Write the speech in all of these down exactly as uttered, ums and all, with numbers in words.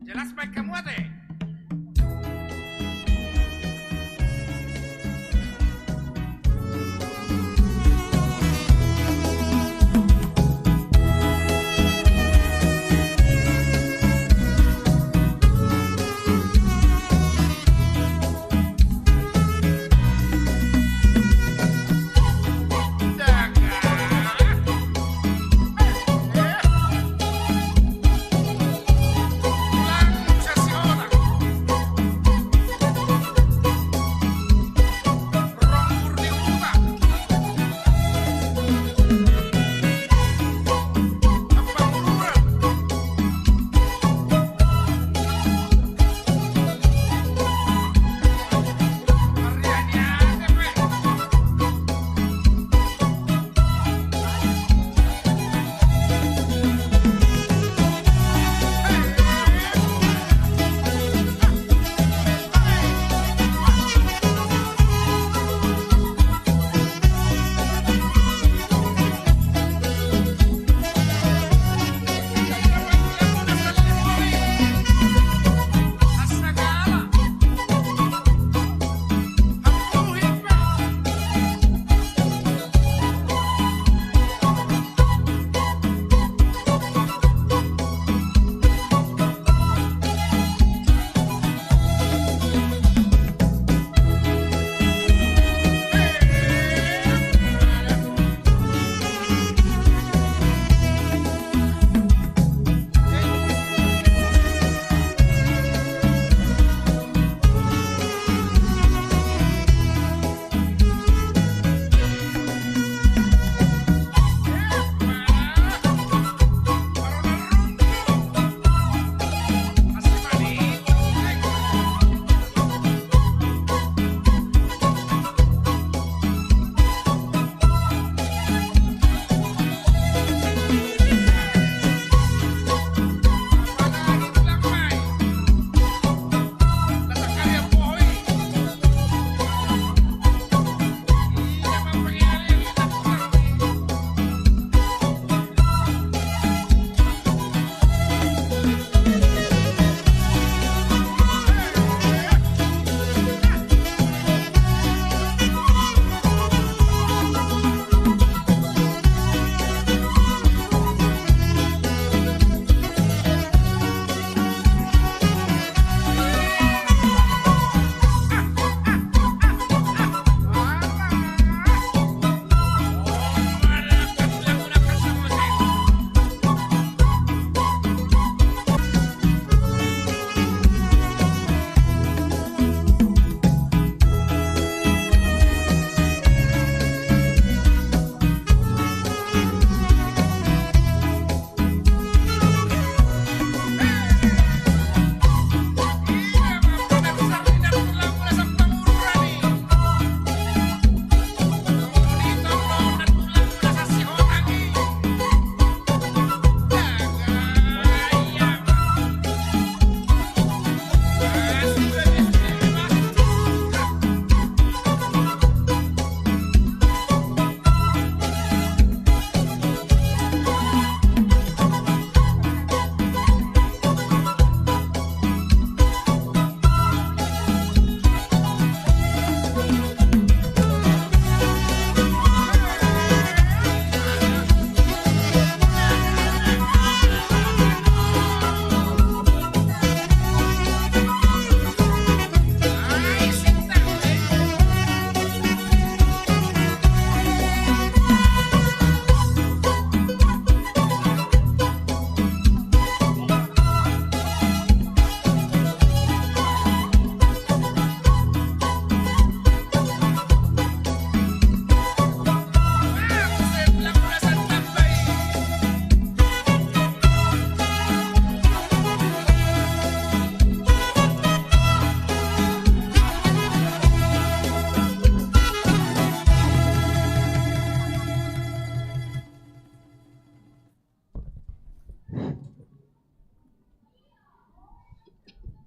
Jelas baen hamu ate.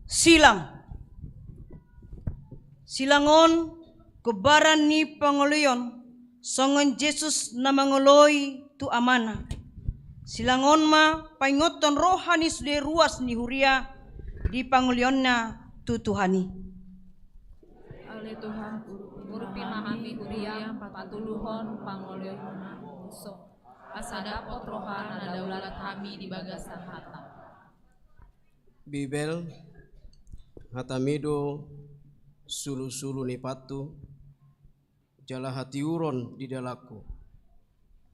Silang. Silang on gombaran ni pangoloion, songon Jesus na mangoloi tu Amana. Silang on ma paingothon roha ni sude ruas ni huria, di pangolionna tu Tuhan i. Ale Tuhan, urupi ma hami huriam patuluhon pangolionna, asa dapot roha na daulat hami di bagasan hata. Bibel, hatami do sulusulu ni pathu, jala hatiuron di dalanhu.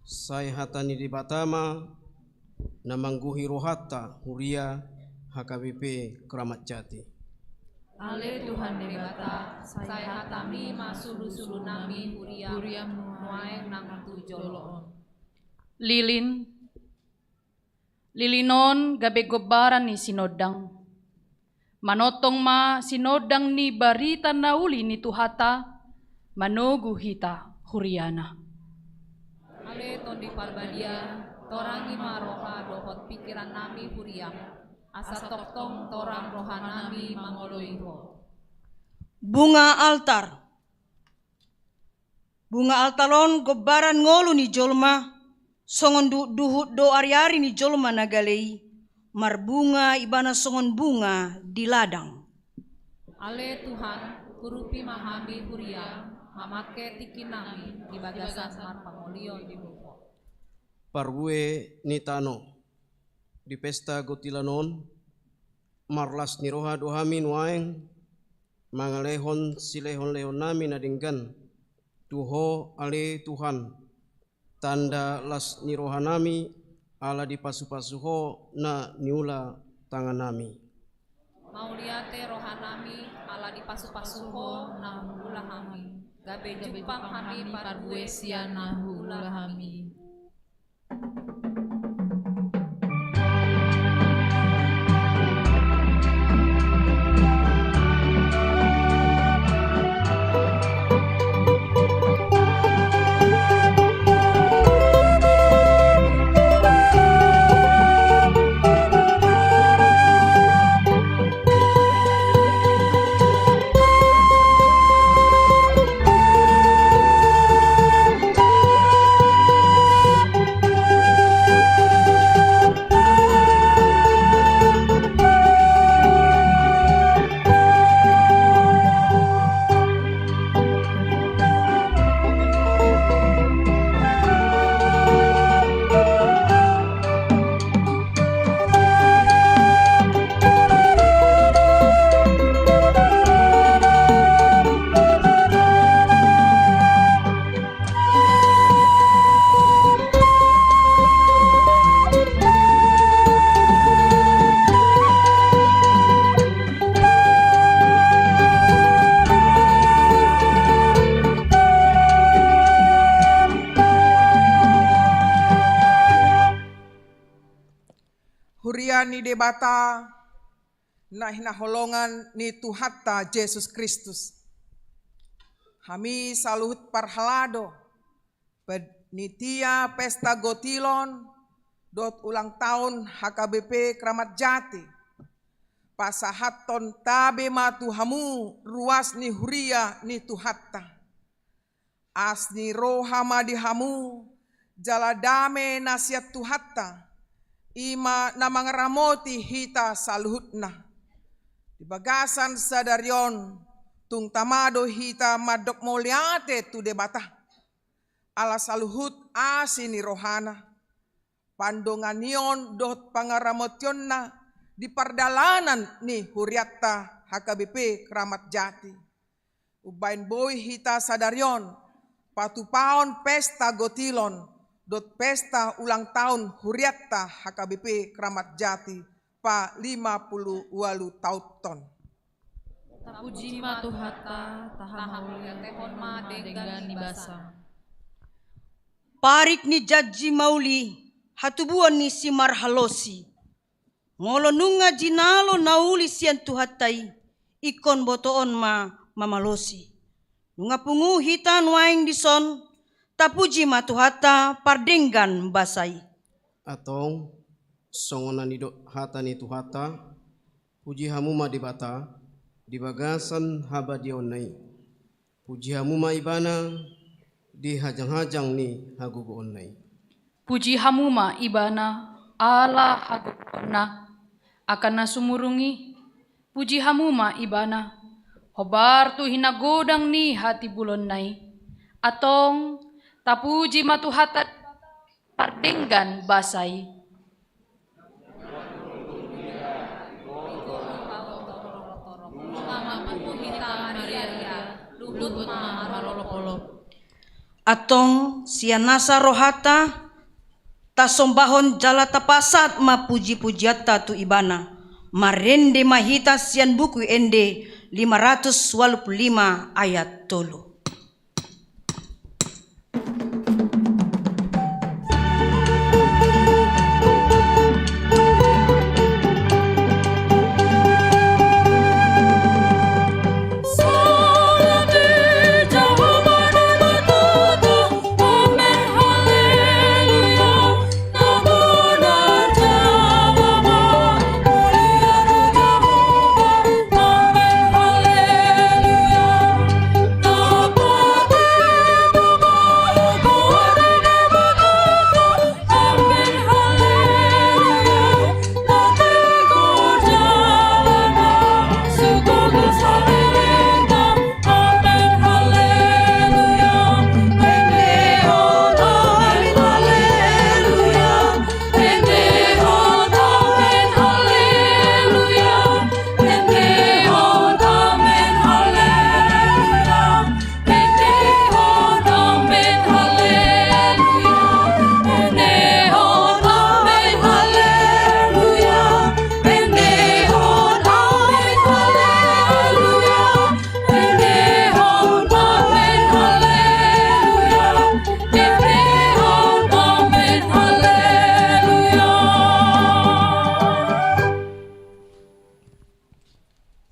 Sai hata ni Debata ma na manggohi rohanta huria H K B P Kramat Jati. Ale Tuhan Debata, sai hatami ma sulusulu nami huria, huria nuaeng nang tu jolo on. Lilin. Lilin on gabe gombaran ni sinondang. Manongtong ma sinondang ni barita na uli ni Tuhanta, manogu hita huriana. Ale Tondi Parbadia, torangi ma roha dohot pingkiran nami huriam, asa tongtong torang roha nami mangoloi Ho. Bunga altar. Bunga altar on gombaran ngolu ni jolma, songon duhutduhut do ariari ni jolma na gale i, marbunga ibana songon bunga di ladang. Ale Tuhan, urupi ma hami huriam, mamangke tingki nami di bagasan marpangolian di Ho. Parbue ni tano. Di pesta gotilan on, marlas ni roha do hami nuaeng mangalehon silehonlehon nami na denggan tu Ho, ale Tuhan, tanda las ni roha nami, ala dipasupasu Ho na niula tangan nami. Mauliate roha nami, ala dipasupasu Ho na huula hami, gabe jumpang hami parbue sian na huula hami. Huria ni Debata na hinaholongan ni Tuhanta Jesus Kristus. Hami saluhut parhalado, panitia pesta gotilon dohot ulang taon H K B P Kramat Jati, pasahathon tabe ma tu hamu ruas ni huria ni Tuhanta. Asi ni roha ma di hamu, jala dame na sian Tuhanta, i ma na mangaramoti hita saluhutna. Di bagasan sadari on, tung tama do hita mandok mauliate tu Debata, ala saluhut asi ni rohana, pandonganion dohot pangaramotionna di pardalanan ni hurianta H K B P Kramat Jati. Umbaen boi hita sadari on patupaon pesta gotilon dohot pesta ulang taon hurianta H K B P Kramat Jati palima pulu ualu taonhon. Tapuji ma Tuhanta, tahamauliatehon ma denggan ni basa. Parik ni janji mauli, hatubuan ni simarhalosi. Molo nunga jinalo na uli sian Tuhanta i, ingkon botoon ma mamalosi. Nunga pungu hita nuaeng dison, tapuji ma Tuhanta pardenggan basa i. Antong, songon na nidok hata ni Tuhanta, puji hamu ma Debata, di bagasan habadiaonna i. Puji hamu ma Ibana, di hajanghajang ni hagogoonna i. Puji hamu ma Ibana, ala hagogoonna, angka na sumurung i, Puji hamu ma Ibana, hombar tu hinagodang ni hatimbulonna i. Antong, tapuji ma Tuhanta pardenggan basa i. Antong, sian nasa rohanta, tasombahon jala tapasahat ma puji-pujianta tu Ibana. Marende ma hita sian buku Ende lima ratus ualu pulu lima ayat tolu.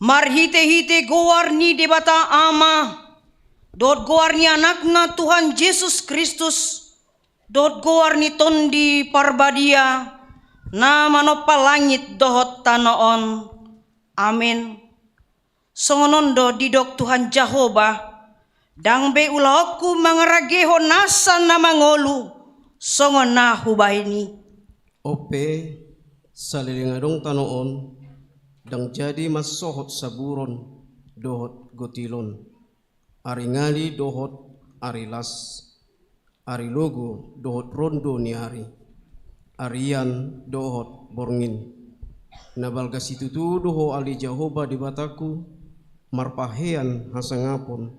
Marhite-hite goar ni Debata Ama, dohot goar ni Anakna Tuhan Jesus Kristus, dohot goar ni Tondi Parbadia, na manompa langit dohot tano on. Amen. Songon on do didok Tuhan Jahowa, ndang be ulaonku mangaragehon nasa na mangolu, songon na hubahen i. On pe, saleleng adong tano on, ndang jadi mansohot saburon dohot gotilon, ari ngali dohot ari las, ari logo dohot rondo ni ari, arian dohot borngin. Na balga situtu do Ho ale Jahowa Debatangku, marpahean hasangapon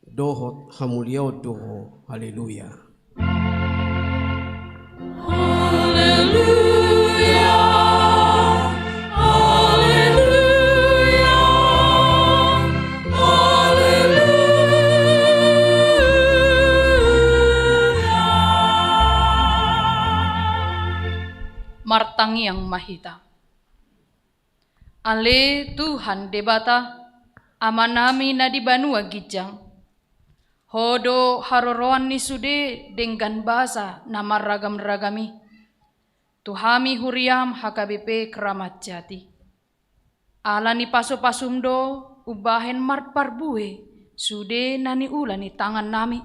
dohot hamuliaon do Ho. Haleluya. Haleluya. Haleluya. Haleluya. Martangiang ma hita. Ale Tuhan Debata, Amanami na di banua ginjang, Ho do haroroan ni sude denggan basa na marragam-ragam i. Tu hami huriam H K B P Kramat Jati, ala ni pasu-pasum do umbahen marparbue sude na niula ni tangannami.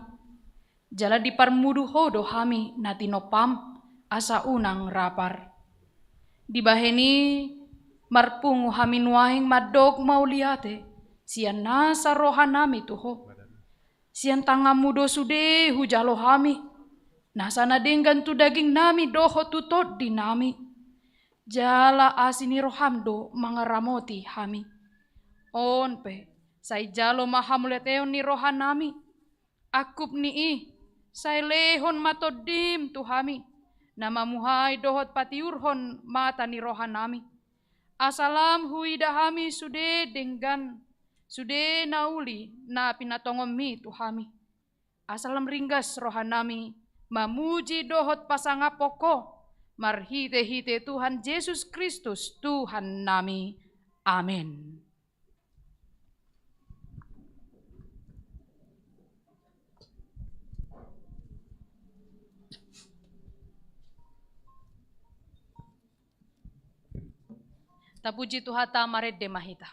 Jala diparmudu Ho do hami na tinompam, asa unang rapar. Dibahen i, marpungu hami nuaeng mandok mauliate sian nasa rohanami tu Ho. Sian tanganmu do sude hujalo hami, nasa na denggan tu dagingnami dohot tu tondinami. Jala asi ni roham do mangaramoti hami. On pe, sai jalo ma hamuliateon ni rohanami. Angkup ni i, sai lehon ma tondim tu hami, na mamuhai dohot patiurhon mata ni rohanami. Asa lam huida hami sude denggan, sude na uli na pinatongonmi tu hami. Asa lam ringgas rohanami mamuji dohot pasangaphon Ho, marhite-hite Tuhan Jesus Kristus Tuhannami. Amen. Tapuji Tuhanta, marende ma hita.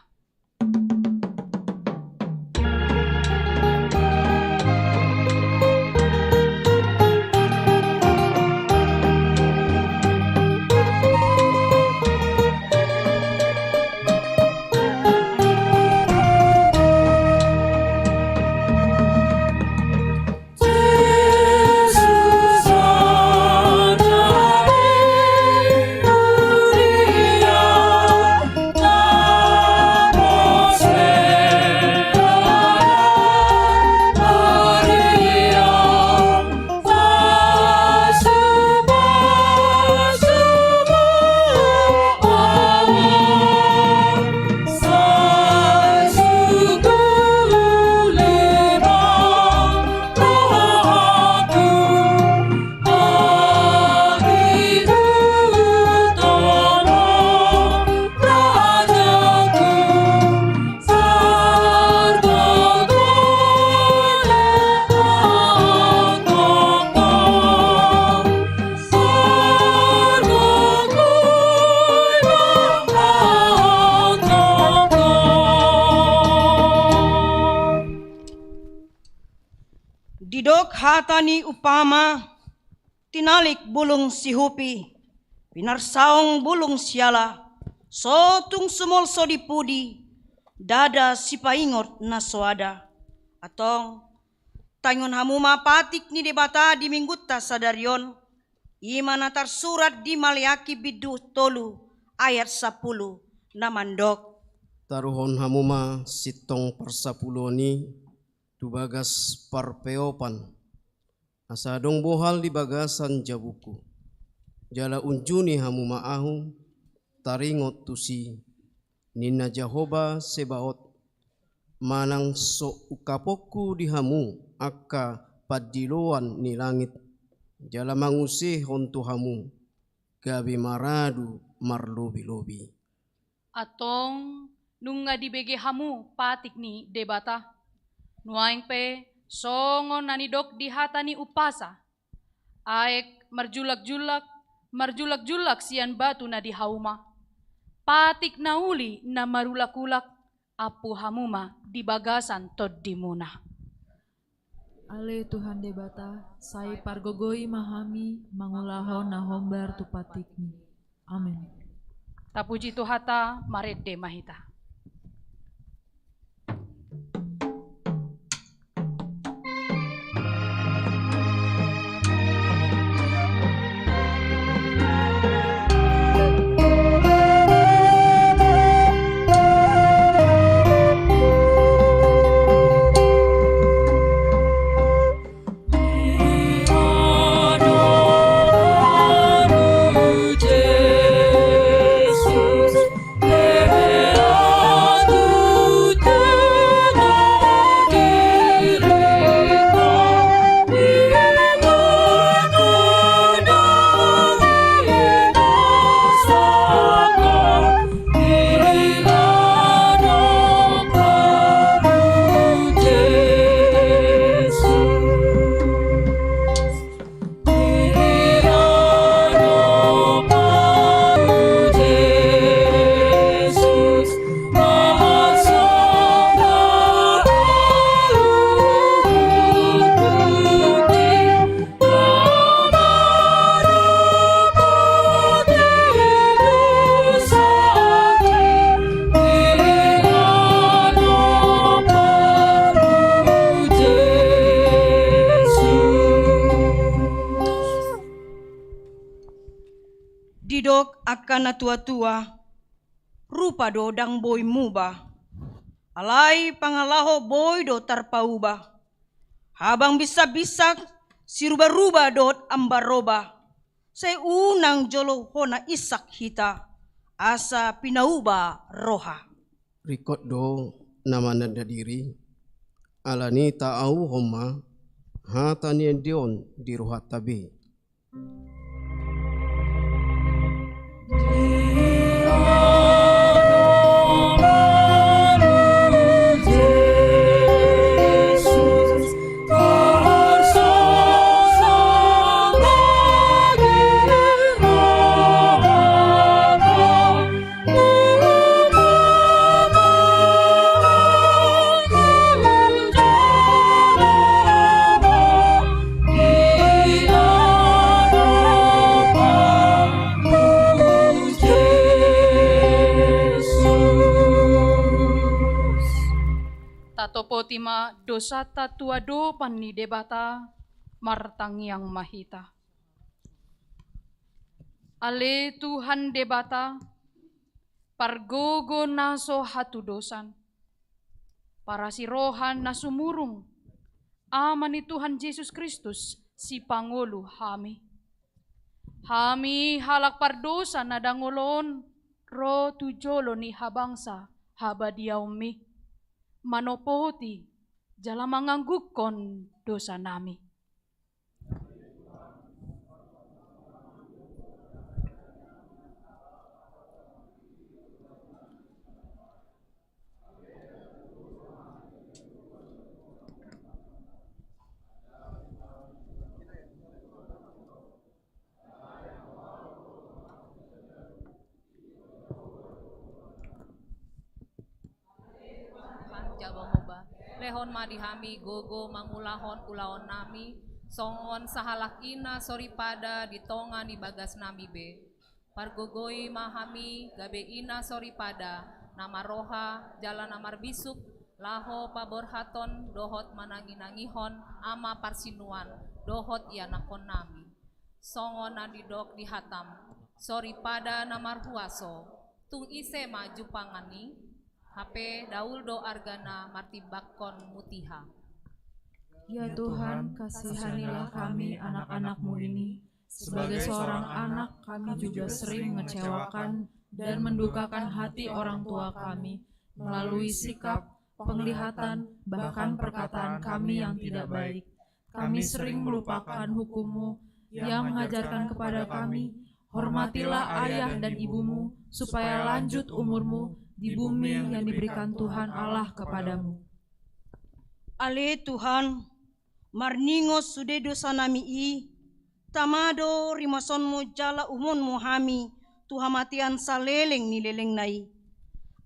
Didok hata ni umpama, tinalik bulung sihupi, pinarsaung bulung siala, so tung sumolso di pudi, ndada sipaingot na so ada. Antong, taringot hamu ma patik ni Debata di minggunta sadari on, i ma na tarsurat di Maleaki bindu tolu ayat sampulu na mandok: Taruhon hamu ma sintong parsampuluon i tu bagas parpeopan, asa adong bohal di bagasan jabungku. Jala unjuni hamu ma ahu taringot tusi, ninna Jahowa Sebaot, manang so ungkaponku di hamu angka pandiloan ni langit, jala mangusehon tu hamu gabe maradu marlobi-lobi. Antong, nunga dibege hamu patik ni Debata. Nuaeng pe, songon na nidok di hata ni umpasa: Aek marjulak-julak, marjulak-julak sian batu na di hauma. Patik na uli na marulak-ulak, ampu hamu ma di bagasan tondimuna. Ale Tuhan Debata, sai pargogoi ma hami mangulahon na hombar tu patikmi. Amen. Tapuji Tuhanta, marende ma hita. Didok angka na tua-tua, rupa do ndang boi muba, alai pangalaho boi do tarpauba. Habang binsang-binsang, siruba-ruba dohot ambaroba, sai unang jolo hona insak hita, asa pinauba roha. Ringkot do na mananda diri, alani taauhon ma hata ni ende on di rohanta be. Tatopoti ma dosanta tu adopan ni Debata, martangiang ma hita. Ale Tuhan Debata, pargogo na so hatudosan, parasi roha na sumurung, Ama ni Tuhan Jesus Kristus, sipangolu hami. Hami halak pardosa na dangol on, ro tu jolo ni habangsa habadiaonmi, manopoti jala manganggungkon dosanami. Lehon ma di hami gogo mangulahon ulaonnami, songon sahalak i na soripada di tonga ni bagasnami be. Pargogoi ma hami gabe i na soripada, na marroha jala na marbisuk, laho paborhathon dohot mananginangihon Ama parsinuan dohot ianakkonnami. Songon na nidok ni hatam, soripada na marhuaso, tung ise ma jumpangan i? Hape daul do argana martimbangkon mutiha. Ya Tuhan, kasihanilah kami anak-anak-Mu ini. Sebagai seorang anak, kami juga sering mengecewakan dan mendukakan hati orang tua kami melalui sikap, penglihatan, bahkan perkataan kami yang tidak baik. Kami sering melupakan hukum-Mu yang mengajarkan kepada kami, "Hormatilah ayah dan ibumu, supaya lanjut umurmu di bumi yang diberikan Tuhan Allah kepadamu." Ale Tuhan, marningot sude dosanami i, tama do rimasonmu jala uhumonmu hami tu hamatean saleleng ni lelengna i.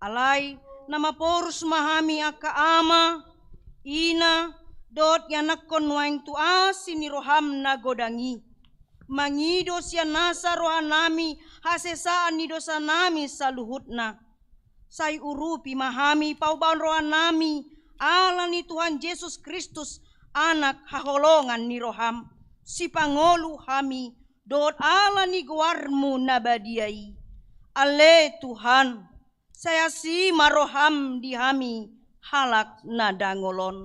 Alai na maporus ma hami angka ama, ina, dohot ianakkon nuaeng tu asi ni roham na godang i. Mangido sian nasa rohanami hasesaan ni dosanami saluhutna. Sai urupi ma hami paubahon rohanami ala ni Tuhan Jesus Kristus, Anak haholongan ni roham, sipangolu hami, dohot ala ni goarmu na badia i. Ale Tuhan, sai asi ma roham di hami halak na dangol on.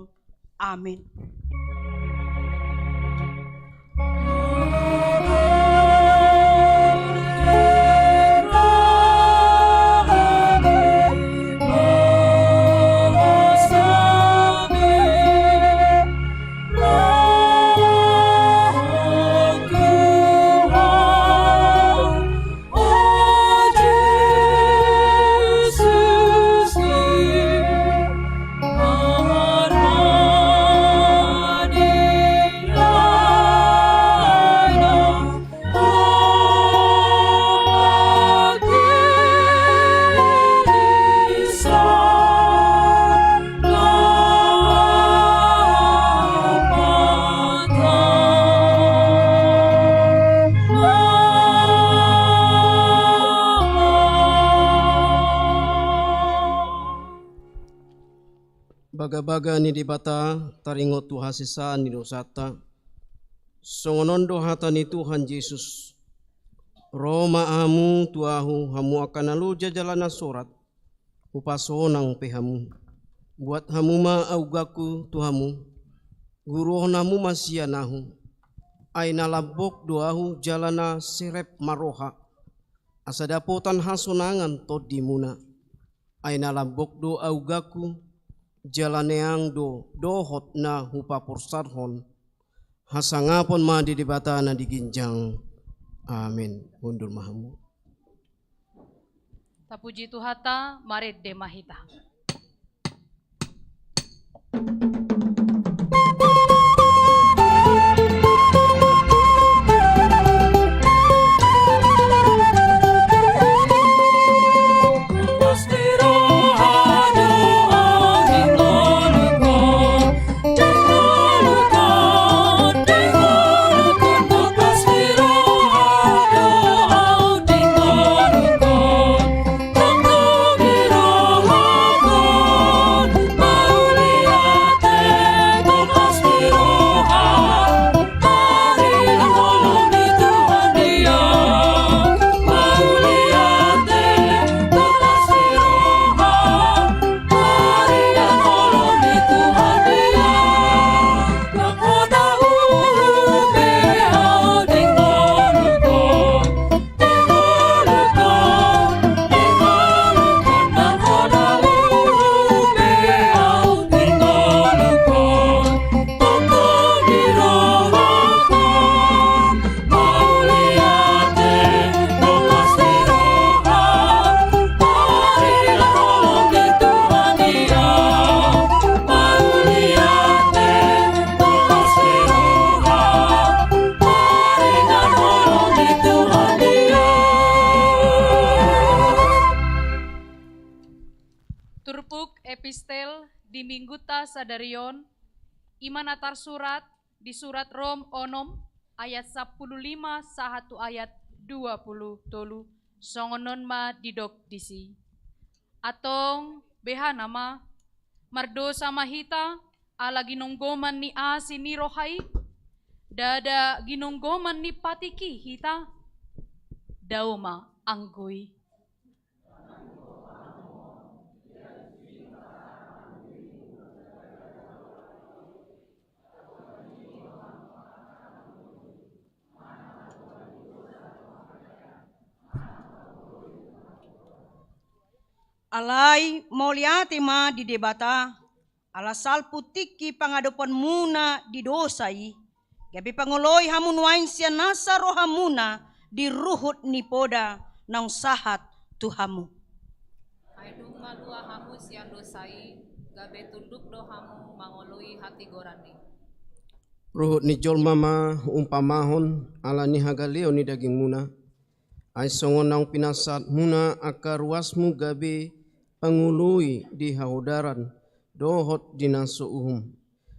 Amen. Bagabaga ni Debata taringot tu hasesaan ni dosanta. Songon on do hata ni Tuhan Jesus: Ro ma hamu tu Ahu, hamu angka na loja jala na sorat, hupasonang pe hamu. Buat hamu ma augangku tu hamu, guruhon hamu ma sian Ahu. Ai na lambok do Ahu jala na serep marroha, asa dapotan hasonangan tondimuna. Ai na lambok do augangku, jala neang do dohot na hupaporsarhon. Hasangapon ma di Debata na di ginjang. Amen. Mundur ma hamu. Tapuji Tuhanta, marende ma hita. Turpuk epistel di minggunta sadari on, i ma na tarsurat di surat Rom onom ayat sampulu lima sahat tu ayat dua pulu tolu, songon on ma didok disi. Antong, behana ma, mardosa ma hita, ala ginonggoman ni asi ni roha i? Ndada ginonggoman ni patik i hita? Dao ma anggo i. Alai mauliate ma di Debata, ala salpu tingki pangadopanmuna di dosa i, gabe pangoloi hamu nuaeng sian nasa rohamuna di ruhut ni poda naung sahat tu hamu. Ai dung malua hamu sian dosa i, gabe tunduk do hamu mangoloi hatigoran i. Ruhut ni jolma ma huumpamahon ala ni hagaleon ni dagingmuna. Ai songon naung pinasahatmuna angka ruasmu gabe pangoloi di hahodaran dohot di na so uhum.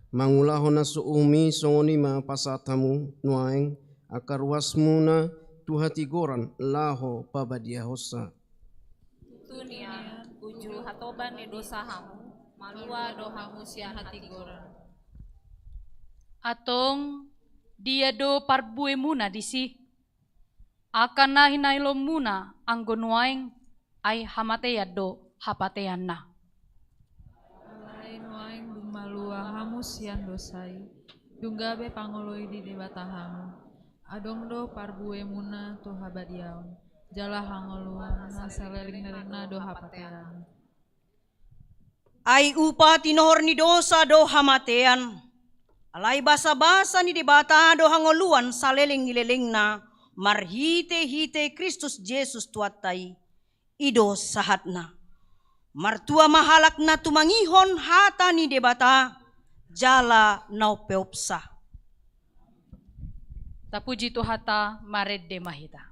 Mangulahon na so uhum i, songon i ma pasahat hamu nuaeng angka ruasmuna tu hatigoran laho pabadiahonsa. Tutu nian, uju hatoban ni dosa hamu, malua do hamu sian hatigoran. Antong, dia do parbuemuna disi? Angka na hinailoonmuna anggo nuaeng, ai hamatean do hapateanna. Alai nuaeng dung malua hamu sian dosa i, dung gabe pangoloi di Debata hamu, adong do parbuemuna tu habadiaon, jala hangoluan na saleleng ni lelengna do hapatean. Ai upa tinohor ni dosa do hamatean. Alai basabasa ni Debata do hangoluan saleleng ni lelengna marhitehite Kristus Jesus Tuhanta i. I do sahatna. Martua ma halak na tumangihon hata ni Debata jala na umpeopsa. Tapuji Tuhanta, marende ma hita.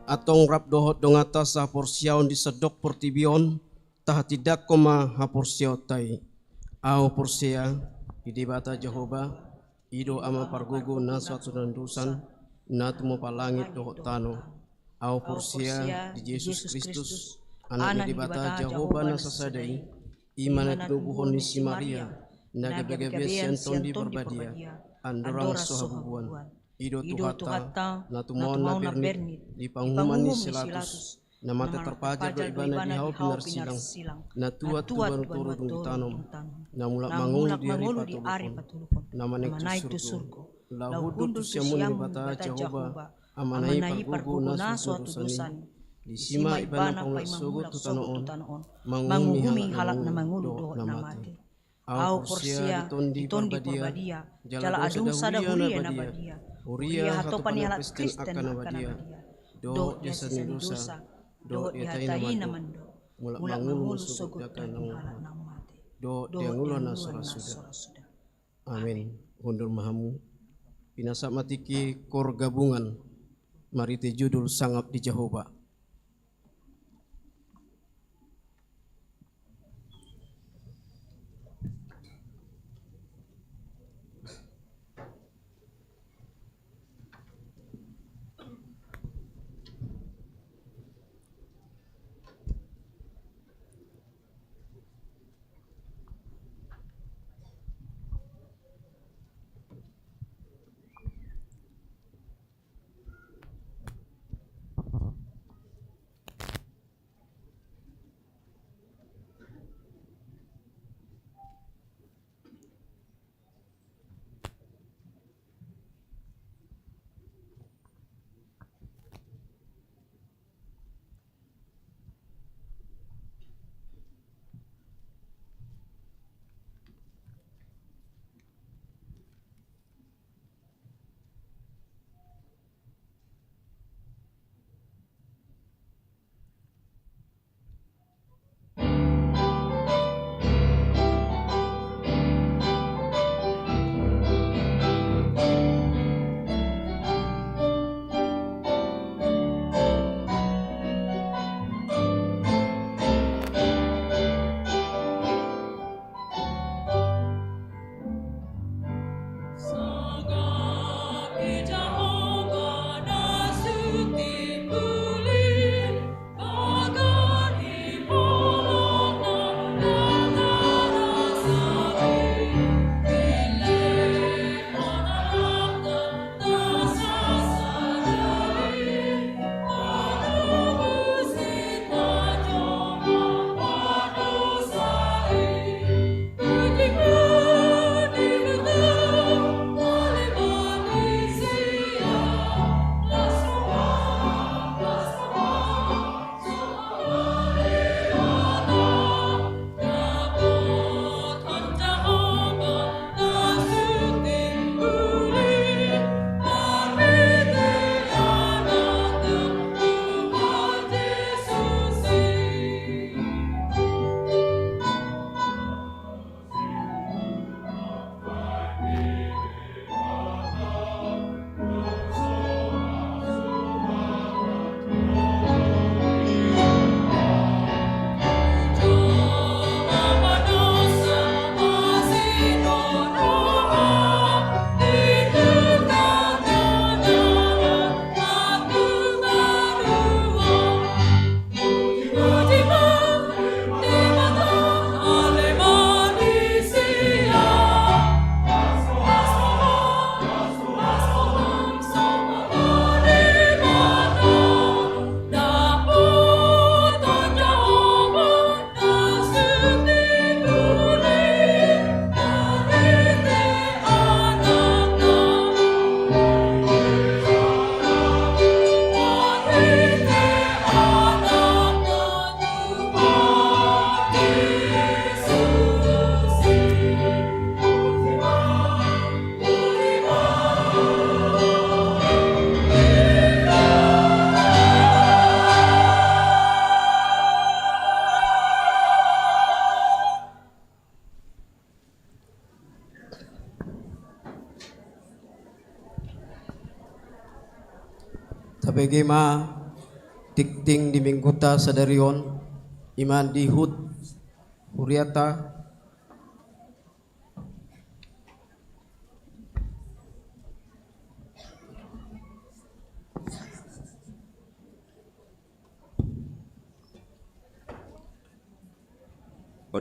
Antong rap dohot donganta sahaporseaon di sandok portibi on, tahatindangkon ma haporseaonta i. Ahu porsea, Di Debata Jahowa, i do Ama pargogo na so hatudosan, na tumompa langit dohot tano. Ahu porsea di Jesus Kristus, Anak ni Debata Jahowa na sasada i, i ma na tinubuhon ni si Maria, na gabe-gabe sian Tondi Parbadia, andorang so habubuan. I do Tuhanta, na tumao na bernit di panguhuman ni si Pilatus, na mate tarpajar do ibana di hau pinarsilang, na tuat tu banua toru dung ditanom, na mulak mangolu di ari patoluhon, na manaek tu surgo, laho hundul tu siamun ni Debata Jahowa, Amana i pargogo na so hatudosan i. Disi ma ibana paimula sogot tu tano on, manguhumi halak na mangolu dohot na mate. Ahu porsea di Tondi Parbadia, jala adong sada huria na badia, huria hatopan ni halak Kristen angka na badia, dohot di asa ni dosa, dohot di hata i na mandok, mulak mangolu sogot di angka na mate, dohot di angka na so ra suda. Amin. Hundul ma hamu. Pinasahat ma tingki kor gabungan marhite judul Sangap di Jahowa. Tabege ma tingting di mingguta sadari on, ima di hut huriata.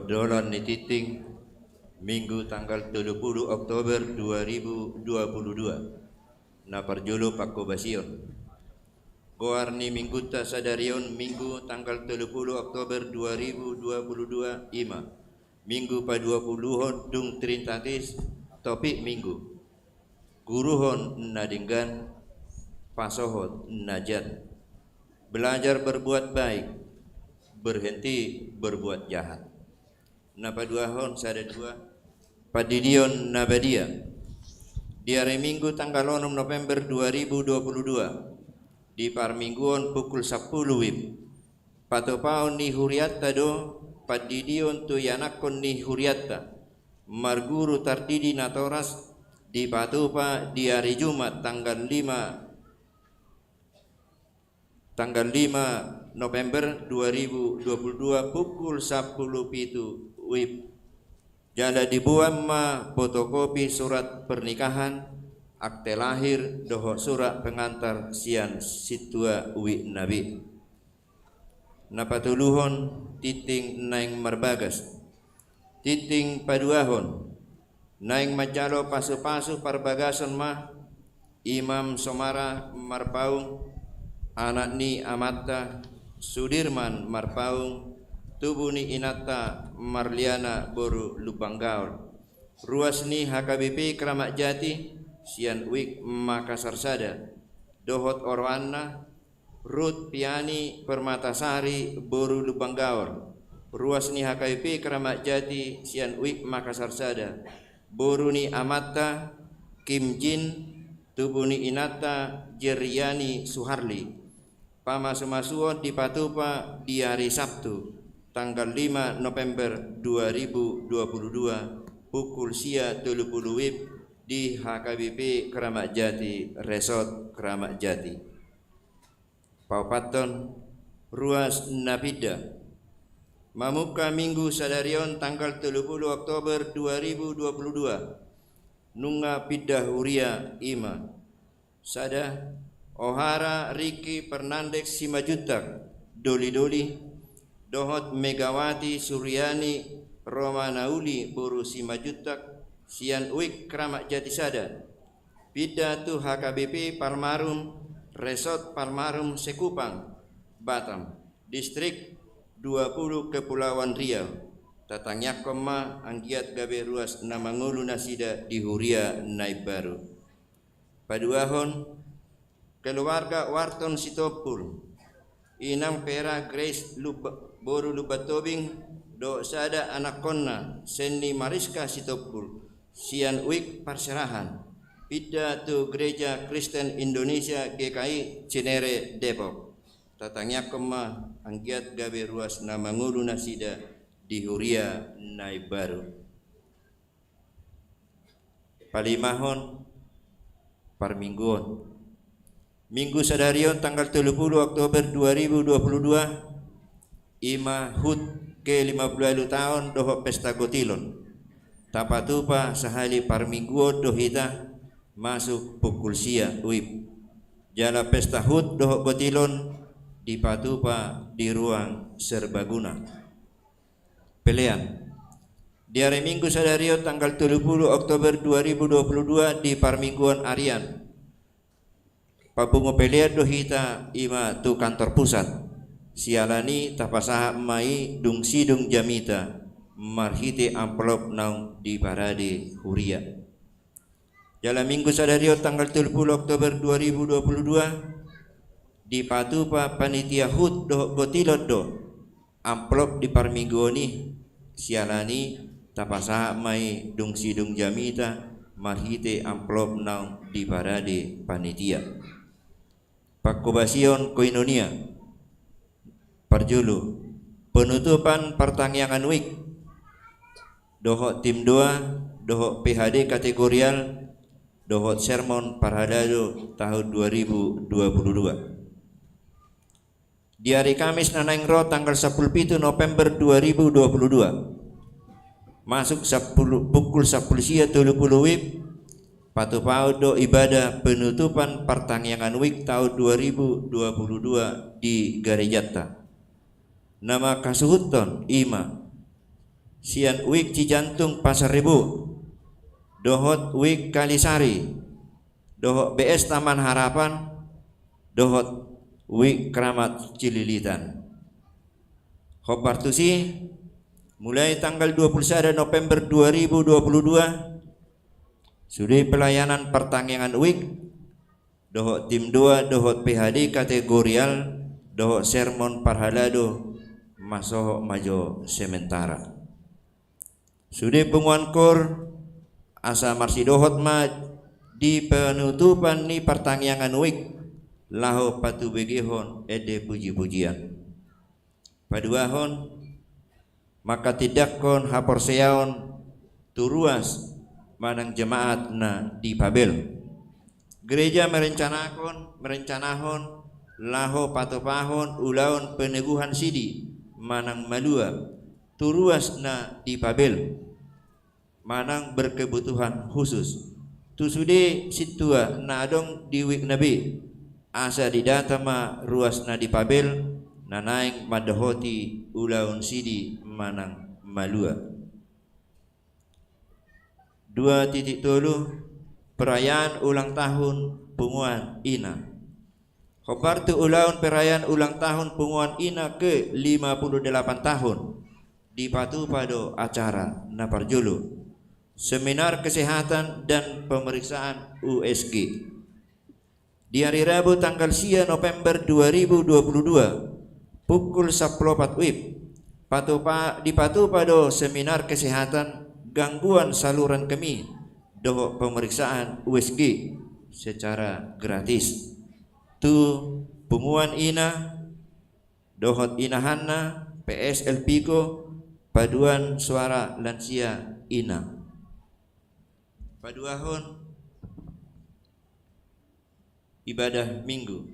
Dolan ni tinting, Minggu tanggal tolu pulu Oktober dua ribu dua pulu dua. Na parjolo pangkobasion. Goar ni Minggunta sadari on Minggu tanggal tolu pulu Oktober dua ribu dua pulu dua i ma Minggu paduapuluhon dung Trinitatis, topik Minggu: Guruhon na denggan, pasohot na jat. Belajar berbuat baik, berhenti berbuat jahat. Na paduahon sada dua, Pandidion na badia. Di ari Minggu tanggal onom November dua ribu dua pulu dua, di parmingguon pukul sampulu wib, patupaon ni hurianta do pandidion tu ianakhon ni hurianta. Marguru tardidi natoras dipatupa di ari Jumat tanggal lima, tanggal lima November dua ribu dua pulu dua pukul sampulu pitu wib. Jala diboan ma fotokopi surat pernikahan, akte lahir dohot surat pengantar sian sintua wib na be. Na patoluhon, tinting naeng marbagas. Tinting paduahon, naeng manjalo pasupasu parbagason ma Imam Somara Marpaung, anak ni amanta Sudirman Marpaung, tubu ni inanta Marliana boru Lumban Gaol, ruas ni H K B P Kramat Jati sian Wik Makassar Sada, dohot oroanna Rut Piani Permatasari boru Lumban Gaol, ruas ni H K B P Kramat Jati sian Wik Makassar Sada, boru ni amanta Kim Jin, tubu ni inanta Jeriani Suharli. Pamasumasuon dipatupa di ari Sabtu tanggal lima November dua ribu dua pulu dua pukul sia tolu pulu wib di H K B P Kramat Jati, Resort Kramat Jati. Paopathon, ruas na pinda. Mamungka Minggu sadari on tanggal tolu pulu Oktober dua ribu dua pulu dua, nunga pinda huria i ma: sada, Ohara Riki Fernandes Simanjuntak, Doli-doli, dohot Megawati Suryani Romanauli boru Simanjuntak, sian Wik Kramat Jati Sada, pinda tu H K B P Palmarum, Resort Palmarum Sekupang, Batam, Distrik dua pulu Kepulauan Riau. Tatangiangkon ma anggiat gabe ruas na mangolu nasida di huria na imbaru. Paduahon, keluarga Warton Sitompul, Inang Vera Grace Lub-, boru Lumban Tobing, dohot sada anakhonna Senni Mariska Sitompul, sian Wik Parserahan, pinda tu Gereja Kristen Indonesia G K I Cinere Depok. Tatangiangkon ma anggiat gabe ruas na mangolu nasida di huria na imbaru. Palimahon, parmingguon. Minggu sadari on tanggal tolu pulu Oktober dua ribu dua pulu dua, i ma hut ke lima pulu ualu taon dohot pesta gotilon. Tapatupa sahali parmingguon do hita masuk pukul sia wib. Jala pesta hut dohot gotilon dipatupa di ruang serbaguna. Pelean. Di ari Minggu sadari on tanggal tolu pulu Oktober dua ribu dua pulu dua di parmingguon arian, papungu pelean do hita i ma tu kantor pusat. Siala ni i tapasahat ma i dung sidung jamita marhite amplop naung diparade huria. Jala Minggu sadari on tanggal tolu pulu Oktober dua ribu dua pulu dua, dipatupa panitia hut dohot gotilon do amplop di parmingguon i. Siala ni i tapasahat ma i dung sidung jamita marhite amplop naung diparade panitia. Pangkobasion koinonia. Parjolo, penutupan partangiangan wik dohot tim doa dohot P H D kategorial dohot sermon parhalado tahun dua ribu dua pulu dua. Di ari Kamis na naeng ro tanggal sampulu pitu November dua ribu dua pulu dua, masuk sampulu, pukul sampulu sia tolu pulu wib, patupaon do ibadah penutupan partangiangan wik tahun dua ribu dua pulu dua di garejanta. Na mangkasuhuthon i ma sian Wik Cijantung Pasar Rebo, dohot Wik Kalisari, dohot B S Taman Harapan, dohot Wik Keramat Cililitan. Hombar tusi, mulai tanggal dua puluh sada November dua ribu dua puluh dua, sude pelayanan partangiangan Wik, dohot tim dua, dohot P H D kategorial, dohot sermon parhalado, masohot ma jo sementara. Sude punguan kor, asa marsidohot ma di penutupan ni partangiangan Wik, laho patubegehon ende puji-pujian. Paduahon, manghatindanghon haporseaon tu ruas manang jemaat na di Pabel. Gereja merencanahon, merencanahon laho patupahon ulaon peneguhan sidi manang malua tu ruas na di Pabel manang berkebutuhan khusus. Tu sude sintua na adong di Wik na be, asa didata ma ruas na di Pabel, na naeng mandohoti ulaon sidi manang malua. Dua titik tolu, perayaan ulang tahun punguan ina. Hombar tu ulaon perayaan ulang tahun punguan ina ke lima puluh delapan tahun, dipatupa do acara na parjolo, seminar kesehatan dan pemeriksaan U S G. Di ari Rabu tanggal sia November dua ribu dua puluh dua, pukul sampulu opat wib, patupa, dipatupa do seminar kesehatan gangguan saluran kemih dohot pemeriksaan U S G secara gratis tu punguan ina dohot inahanna, P S L Piko, Paduan Suara Lansia Ina. Paduahon, ibadah Minggu.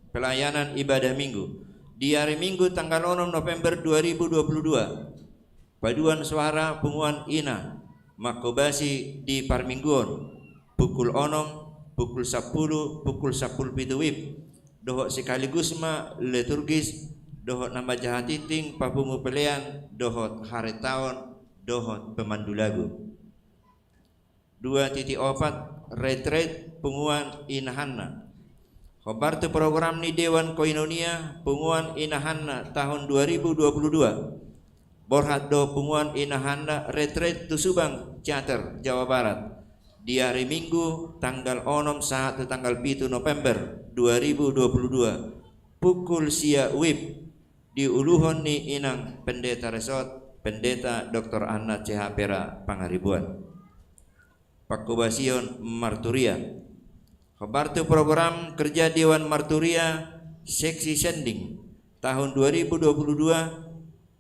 Pelayanan ibadah Minggu. Di ari Minggu tanggal onom November dua ribu dua puluh dua, Paduan Suara Punguan Ina mangkobasi di parmingguon, pukul onom, pukul sampulu, pukul sampulu pitu wib, dohot sekaligus ma liturgis, dohot na manjaha tingting papungu pelean, dohot harentaon, dohot pemandu lagu. Dua titik opat, retret punguan inahanna. Hombar tu program ni Dewan Koinonia punguan inahanna tahun dua ribu dua puluh dua. Borhat do punguan inahanna retret tu Subang Ciater, Jawa Barat, di ari Minggu tanggal onom sahat tu tanggal pitu November dua ribu dua puluh dua, pukul sia wib, diuluhon ni Inang Pendeta Resort, Pendeta Doktor Anna C H Pera Pangaribuan. Pangkobasion marturia. Hombar tu program kerja Dewan Marturia Seksi Sending tahun dua ribu dua puluh dua,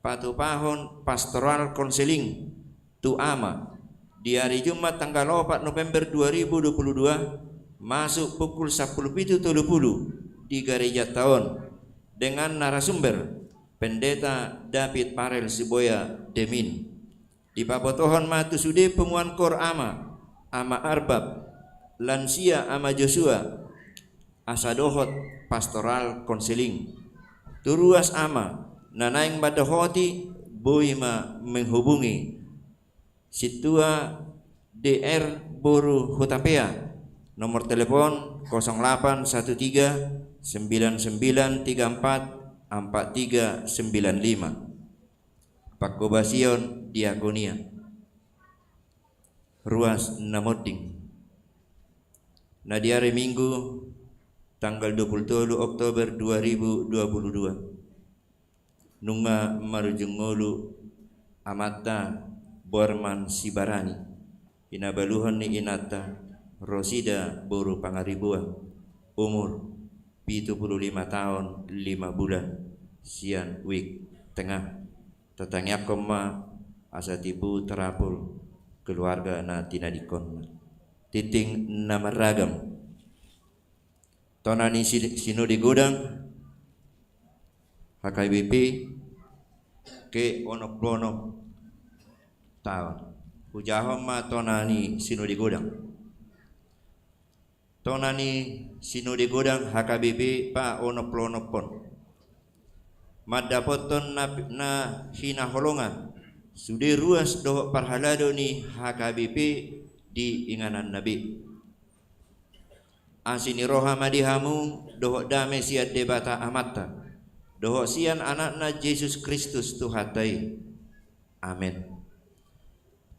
patupahon pastoral konseling tu ama di ari Jumat tanggal opat November dua ribu dua puluh dua, masuk pukul sampulu pitu tolu puluh di garejanta on, dengan narasumber Pendeta David Parel Siboya Demin. Dipabotohon ma tu sude punguan kor ama, ama arbab, lansia ama Joshua, asa dohot pastoral konseling. Tu ruas ama, na naeng mandohoti, boi ma menghubungi sintua D R boru Hutapea, nomor telepon kosong delapan satu tiga, sembilan sembilan tiga empat, empat tiga sembilan lima. Pangkobasion diakonia. Ruas na monding. Na di ari Minggu, tanggal dua puluh tolu Oktober dua ribu dua puluh dua. Nunga marujung ngolu amanta Borman Sibarani, hinabaluhon ni inanta Rosida boru Pangaribuan, umur pitu puluh lima taon lima bulan, sian Wik Tengah. Tatangiangkon ma asa tibu tarapul keluarga na tinadingkonna. Tingting na marragam. Tona ni si-, Sinode Godang H K B P ke onom pulu onom taon. Hujahahon ma tona ni Sinode Godang. Tona ni Sinode Godang H K B P paonom pulu onom on. Mandapothon na, na hinaholongan Sude ruas dohot parhalado ni H K B P di ingananna be. Asi ni roha ma di hamu dohot dame sian Debata Amanta dohot sian Anakna Jesus Kristus Tuhanta i. Amen.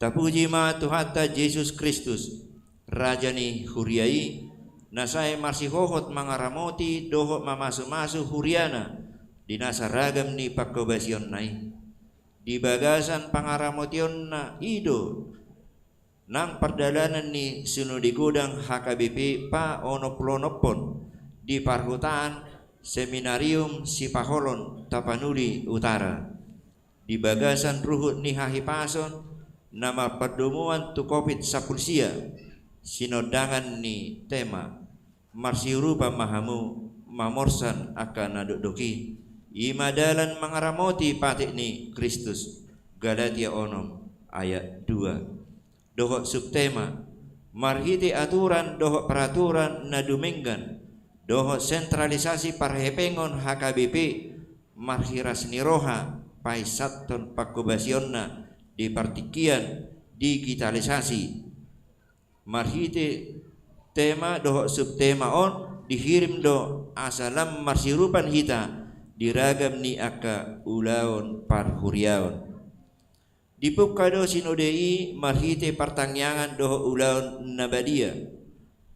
Tapuji ma Tuhanta Jesus Kristus, Raja ni huria i, na sai marsihohot mangaramoti dohot mamasumasu huriana di nasa ragam ni pangkobasionna i. Di bagasan pangaramotionna i do nang pardalanan ni Sinode Godang H K B P paonompulonompon di parhutaan, Seminarium Sipaholon Tapanuli Utara. Di bagasan ruhut ni hahipason na marpardomuan tu Covid sampulu sia, sinondangan ni tema, marsiurupan ma hamu mamorsan angka na dokdok i, i ma dalan mangaramoti patik ni Kristus, Galatia onom ayat dua. Dohot subtema, marhite aturan dohot peraturan na dumenggan, dohot sentralisasi parhepengon H K B P, marhiras ni roha painsathon pangkobasionna di partingkian digitalisasi. Marhite tema dohot subtema on dihirim do asa lam marsiurupan hita di ragam ni angka ulaon parhuriaon. Dipungka do sinode i marhite partangiangan dohot ulaon na badia,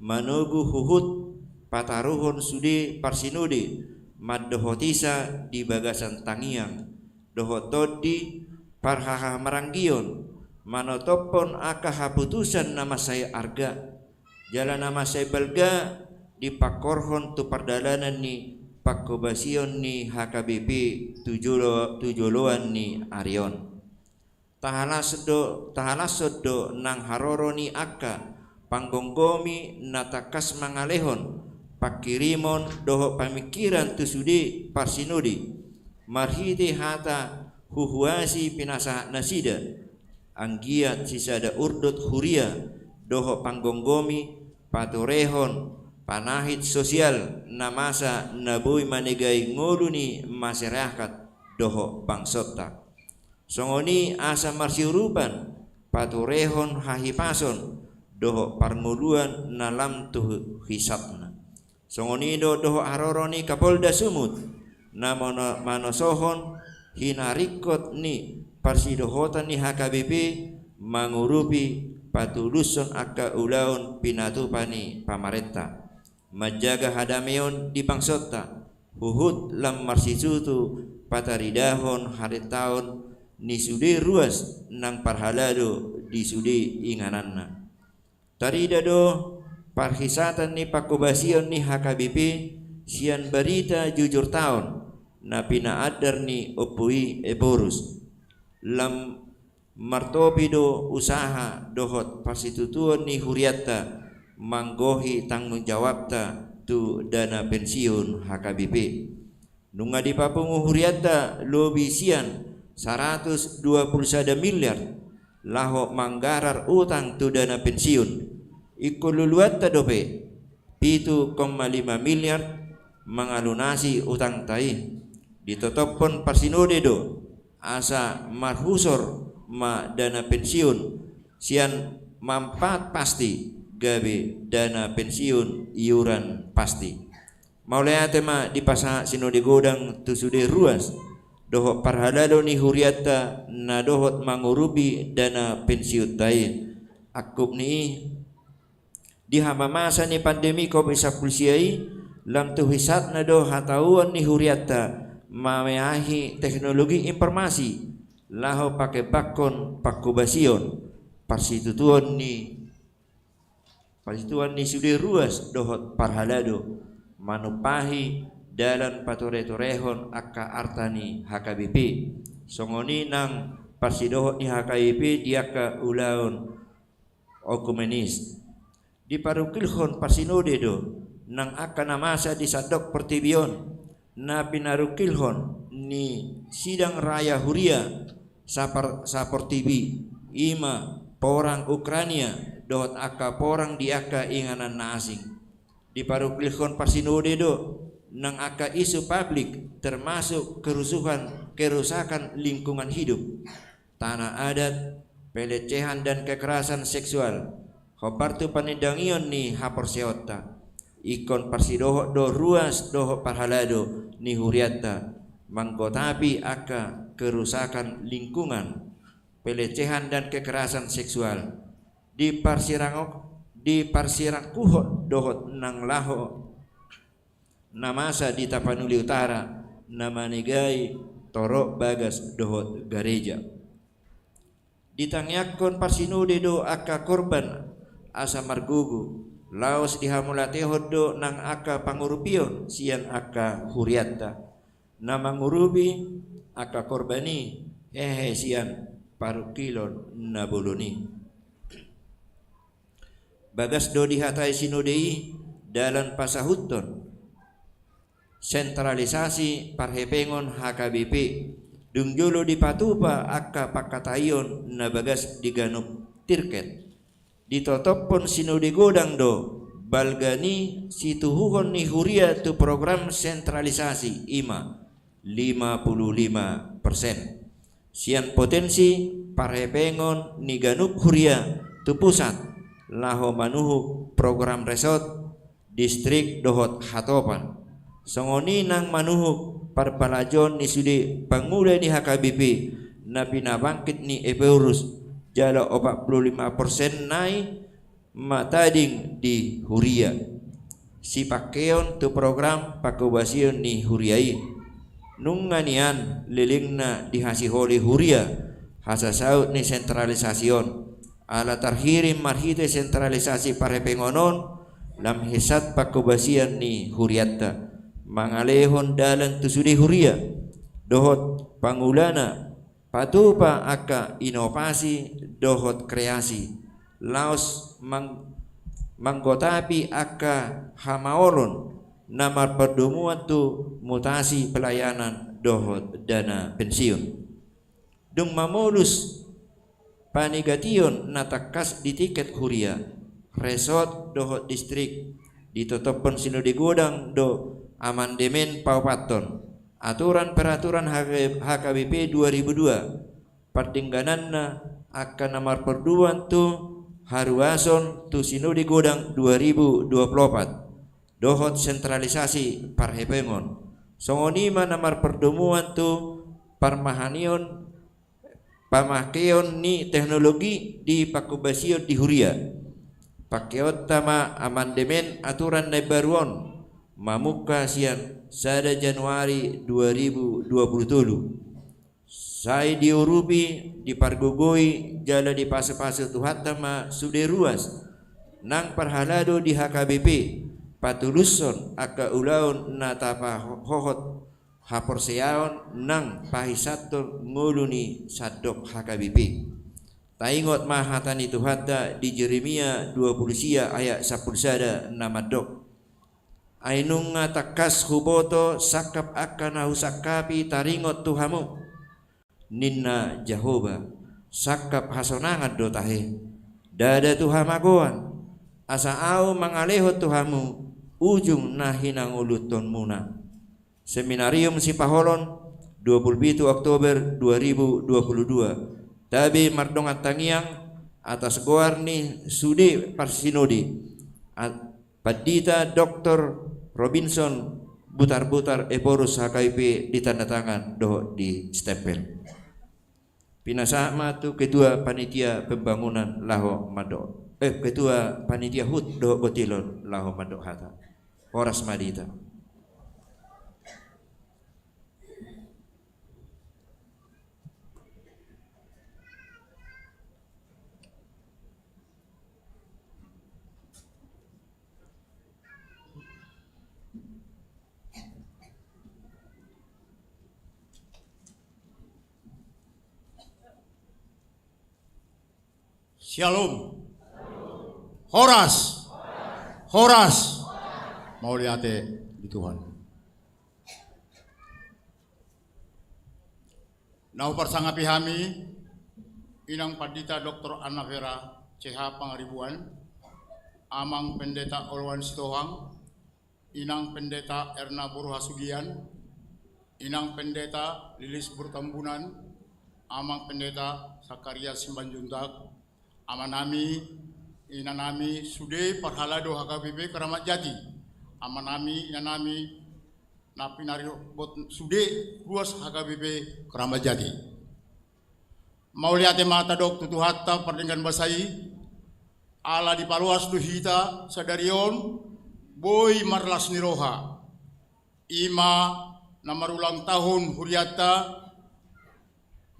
manogu huhut pataruhon sude parsinode mandohotisa di bagasan tangiang dohot tondi parhahamaranggion, manotophon angka haputusan na mansai arga jala na mansai balga dipangkorhon tu pardalanan ni pangkobasion ni H K B P tu jolo-, tu joloan ni ari on. Tahalashon do, tahalashon do nang haroro ni angka panggomgomi na tangkas mangalehon pangkirimon dohot pamingkiran tu sude parsinode, marhite hata huhuasi pinasahat nasida, anggiat sisada urdot huria dohot panggomgomi paturehon panahit sosial na masa na boi manegai ngolu ni masyarakat dohot bangsonta. Songon i asa marsiurupan paturehon hahipason dohot parngoluan na lam tu hisatna. Songon i do dohot haroro ni Kapolda Sumut na mano-, manosohon hinaringkot ni parsidohotan ni H K B P mangurupi patulushon angka ulaon pinatupa ni pamarenta manjaga hadameon di bangsonta, huhut lam marsitutu pataridahon harentaon ni sude ruas nang parhalado di sude ingananna. Tarida do parhisatan ni pangkobasion ni H K B P sian barita jujur taon na pinaandar ni Ompu i Ephorus. Lam martopi do usaha dohot parsitutuon ni hurianta manggohi tanggung jawabta tu dana pensiun H K B P. Nunga dipapungu hurianta lobi sian saratus dua pulu sada miliar laho manggarar utang tu dana pensiun. Ingkon luluanta dope pitu koma lima miliar mangalunasi utangta i. Ditotophon parsinode do asa marhusor ma dana pensiun sian manfaat pasti gabe dana pensiun iuran pasti. Mauliate ma dipasahat Sinode Godang tu sude ruas dohot parhalado ni hurianta na dohot mangurupi dana pensiunta i. Angkup ni i, di hamamasa ni pandemi Covid sampulu sia i, lam tu hisatna do hatahuon ni hurianta mameahi teknologi informasi laho pakembanghon pangkobasion, parsitutuon ni parsitutuon ni sude ruas dohot parhalado, manumpahi dalan patureturehon angka arta ni H K B P. Songon i nang parsidohot ni H K B P di angka ulaon okumenis. Diparungkilhon parsinode do nang angka na masa di sandok portibi on, na pinarungkilhon ni sidang raya huria sapar-, saportibi, i ma porang Ukrania dohot angka porang di angka inganan na asing. Diparungkilhon parsinode do nang angka isu publik, termasuk kerusuhan, kerusakan lingkungan hidup. tanah adat, pelecehan dan kekerasan seksual, hombar tu panindangion ni haporseaonta. Ingkon parsidohot do ruas dohot parhalado ni hurianta manggotapi angka kerusakan lingkungan, pelecehan dan kekerasan seksual, diparsirangok-, diparsirangkuhon dohot nang laho na masa di Tapanuli Utara, na manegai torop bagas dohot gareja. Ditangiangkon parsinode do angka korban asa margogo, laos dihamauliatehon do nang angka pangurupion sian angka hurianta, na mangurupi angka korban i hehe sian parungkilon na bolon i. Bagas do dihatai sinode i dalan pasahuthon sentralisasi parhepengon H K B P, dung jolo dipatupa angka pangkataion na bagas di ganup tirket. Ditotophon sinode godang do balga ni situhuhon ni huria tu program sentralisasi, i ma lima puluh lima persen. Sian potensi parhepengon ni ganup huria tu pusat laho manuhuk program resort, distrik dohot hatopan. Songon i nang manuhuk parpalajoon ni sude pangula ni H K B P na pinabangkit ni Ephorus, jala opat puluh lima persen nai ma tading di huria. Sipangkeon tu program pangkobasion ni huria i. Nunga nian lelengna dihasiholi huria hasasaut ni sentralisasi on. Ala tarhirim marhite sentralisasi parhepengon on, lam hirsat pangkobasion ni hurianta. Mangalehon dalan tu sude huria dohot pangulana patupa angka inovasi dohot kreasi, laos mang-, manggotapi angka hamaolon na marpardomuan tu mutasi pelayanan dohot dana pensiun. Dung mamolus panigation na tangkas di tingkat huria, resort dohot distrik, ditotophon sinode godang do amandemen paopathon aturan peraturan H K B P dua ribu dua, pardenggananna angka na marpardomuan tu haruason tu sinode godang dua ribu dua puluh opat, dohot sentralisasi parhepengon. Songon i ma na marpardomuan tu parmahanion, pamakeion ni teknologi di pangkobasion di huria. Pangkeonta ma amandemen aturan na imbaru on mamungka sian sada Januari dua ribu dua puluh tolu. Sai diurupi, dipargogoi jala dipasupasu Tuhanta ma sude ruas nang parhalado di H K B P, patulushon angka ulaon na tapahohot haporseaon nang pahisathon ngolu ni sandok H K B P. Taingot ma hata ni Tuhanta di Jeremia dua puluh sia ayat sampulu sada na mandok: Ai nunga tangkas huboto sangkap angka na husangkapi taringot tu hamu, ninna Jahowa, sangkap hasonangan do tahe, ndada tu hamagoan, asa ahu mangalehon tu hamu ujung na hinangoluhonmuna. Seminarium Sipaholon, dua puluh pitu Oktober dua ribu dua puluh dua. Tabe mardongan tangiang atas goar ni sude parsinode, a-, Pandita Doktor Robinson Butarbutar, Ephorus, H K B P, ditanda tangan dohot distempel. Pinasahat ma tu Ketua Panitia Pembangunan laho mandok, eh, Ketua Panitia H U T dohot Gotilon laho mandok hata. Horas ma di hita. Syalom. Horas. Horas. Mauliate di Tuhan. Na huparsangapi hami, Inang Pandita Doktor Anna Vera C H Pangaribuan, Amang Pendeta Oloan Sitohang, Inang Pendeta Erna Boru Hasugian, Inang Pendeta Lilis Boru Tambunan, Amang Pendeta Sakarias Simanjuntak, amanami, inanami, sude parhalado H K B P Keramat Jati, amanami, inanami, na pinaribot sude ruas H K B P Keramat Jati. Mauliate ma tadok tu Tuhanta pardenggan basa i, ala dipaloas do hita sadari on boi marlas ni roha. I ma na marulang tahun hurianta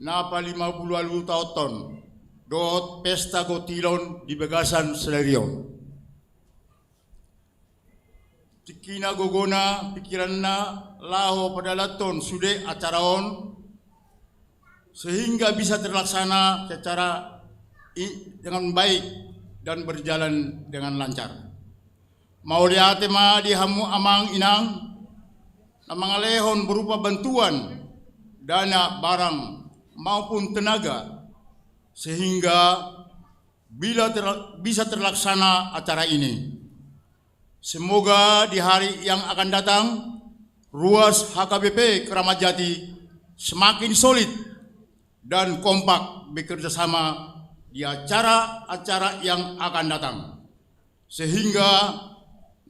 na palima pulu ualu taonhon dohot pesta gotilon di bagasan sadari on. Tingkina, gogona, pikiranna laho padalanhon sude acara on, sehingga bisa terlaksana secara i-, dengan baik dan berjalan dengan lancar. Mauliate ma di hamu amang inang na mangalehon berupa bantuan dana, barang maupun tenaga, sehingga bila ter-, bisa terlaksana acara ini. Semoga di hari yang akan datang, ruas H K B P Keramat Jati semakin solid dan kompak bekerja sama di acara-acara yang akan datang, sehingga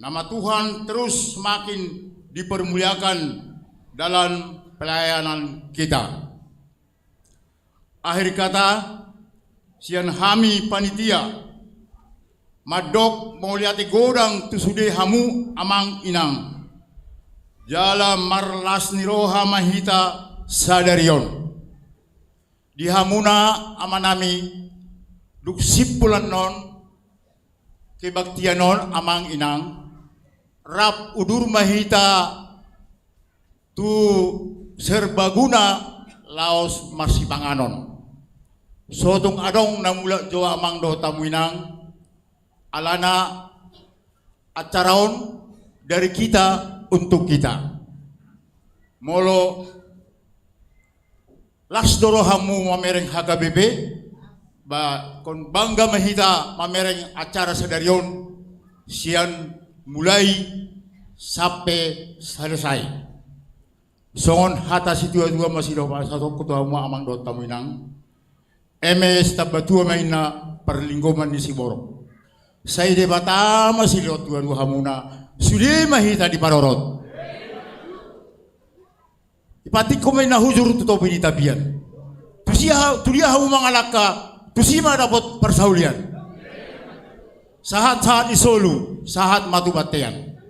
nama Tuhan terus semakin dipermuliakan dalam pelayanan kita. Akhir kata, sian hami panitia, mandok mauliate godang tu sude hamu amang inang. Jala marlas ni roha ma hita sadari on. Di hamuna amanami, dung simpul annon kebaktian on amang inang, rap udur ma hita tu Serbaguna laos marsipanganon. So tung adong na mulak jo amang dohot hamu inang, alana acara on dari kita untuk kita. Molo las do rohamu mamereng H K B P, ba ingkon bangga ma hita mamereng acara sadari on sian mulai sampe selesai. Songon hata situatua ma sidohonon, sahat tu hamu amang dohot hamu inang, eme sitamba tua ma inna parlinggoman ni siborok. Sai Debata ma silehon tua-tua hamuna, sude ma hita diparorot. Dipatik hamu ma inna hujur tu topi ni tapian. Tusi ha-, tudia hamu mangalangka, tusi ma dapot parsaulian. Sahat-sahat ni solu, sahat ma tu bontean.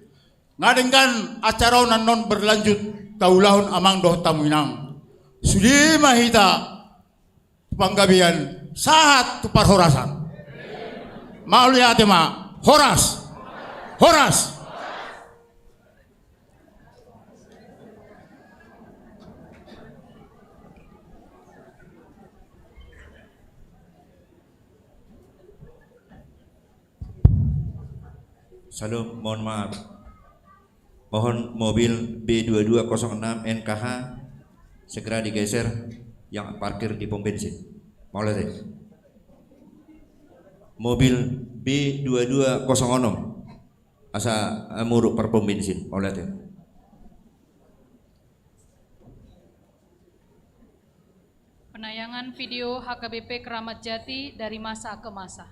Nga denggan acara on annon berlanjut taulahon amang dohot hamu inang. Sude ma hita tu panggabean, sahat tu parhorasan. Mauliate ma, horas. Horas. Salam, mohon maaf. Mohon mobil B dua dua kosong enam N K H segera digeser yang parkir di pom bensin. Mauliate. Mobil B dua dua kosong enam asa, eh, muruk par pom bensin. Mauliate. Penayangan video H K B P Keramat Jati dari masa ke masa.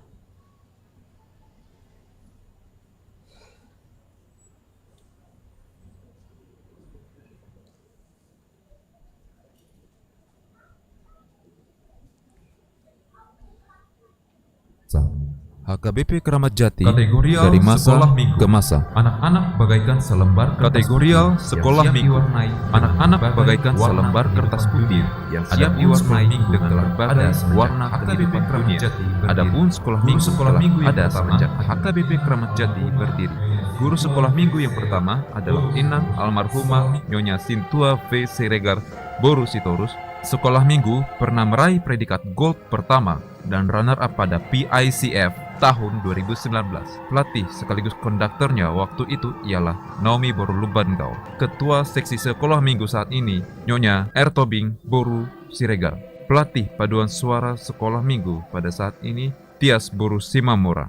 H K B P Keramat Jati. Kategorial dari masa sekolah minggu ke masa. Anak-anak bagaikan selembar kertas putih. Kategorial sekolah minggu. Anak-anak bagaikan selembar kertas putih yang siap diwarnai dengan berbagai warna kehidupan dunia. Adapun sekolah minggu sekolah minggu yang pertama sejak H K B P Keramat Jati berdiri. Guru sekolah minggu yang pertama adalah Inang almarhumah Nyonya Sintua V Siregar, boru Sitorus. Sekolah minggu pernah meraih predikat gold pertama dan runner up pada P I C F tahun dua ribu sembilan belas. Pelatih sekaligus konduktornya waktu itu ialah Naomi boru Lumbanggau. Ketua seksi sekolah minggu saat ini, Nyonya Ertobing boru Siregar. Pelatih paduan suara sekolah minggu pada saat ini, Tias boru Simamora.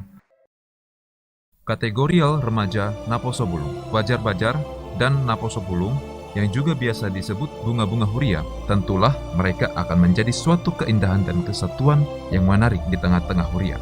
Kategorial remaja Naposobulung, Bajar-Bajar, dan Naposobulung yang juga biasa disebut bunga-bunga huria, tentulah mereka akan menjadi suatu keindahan dan kesatuan yang menarik di tengah-tengah huria.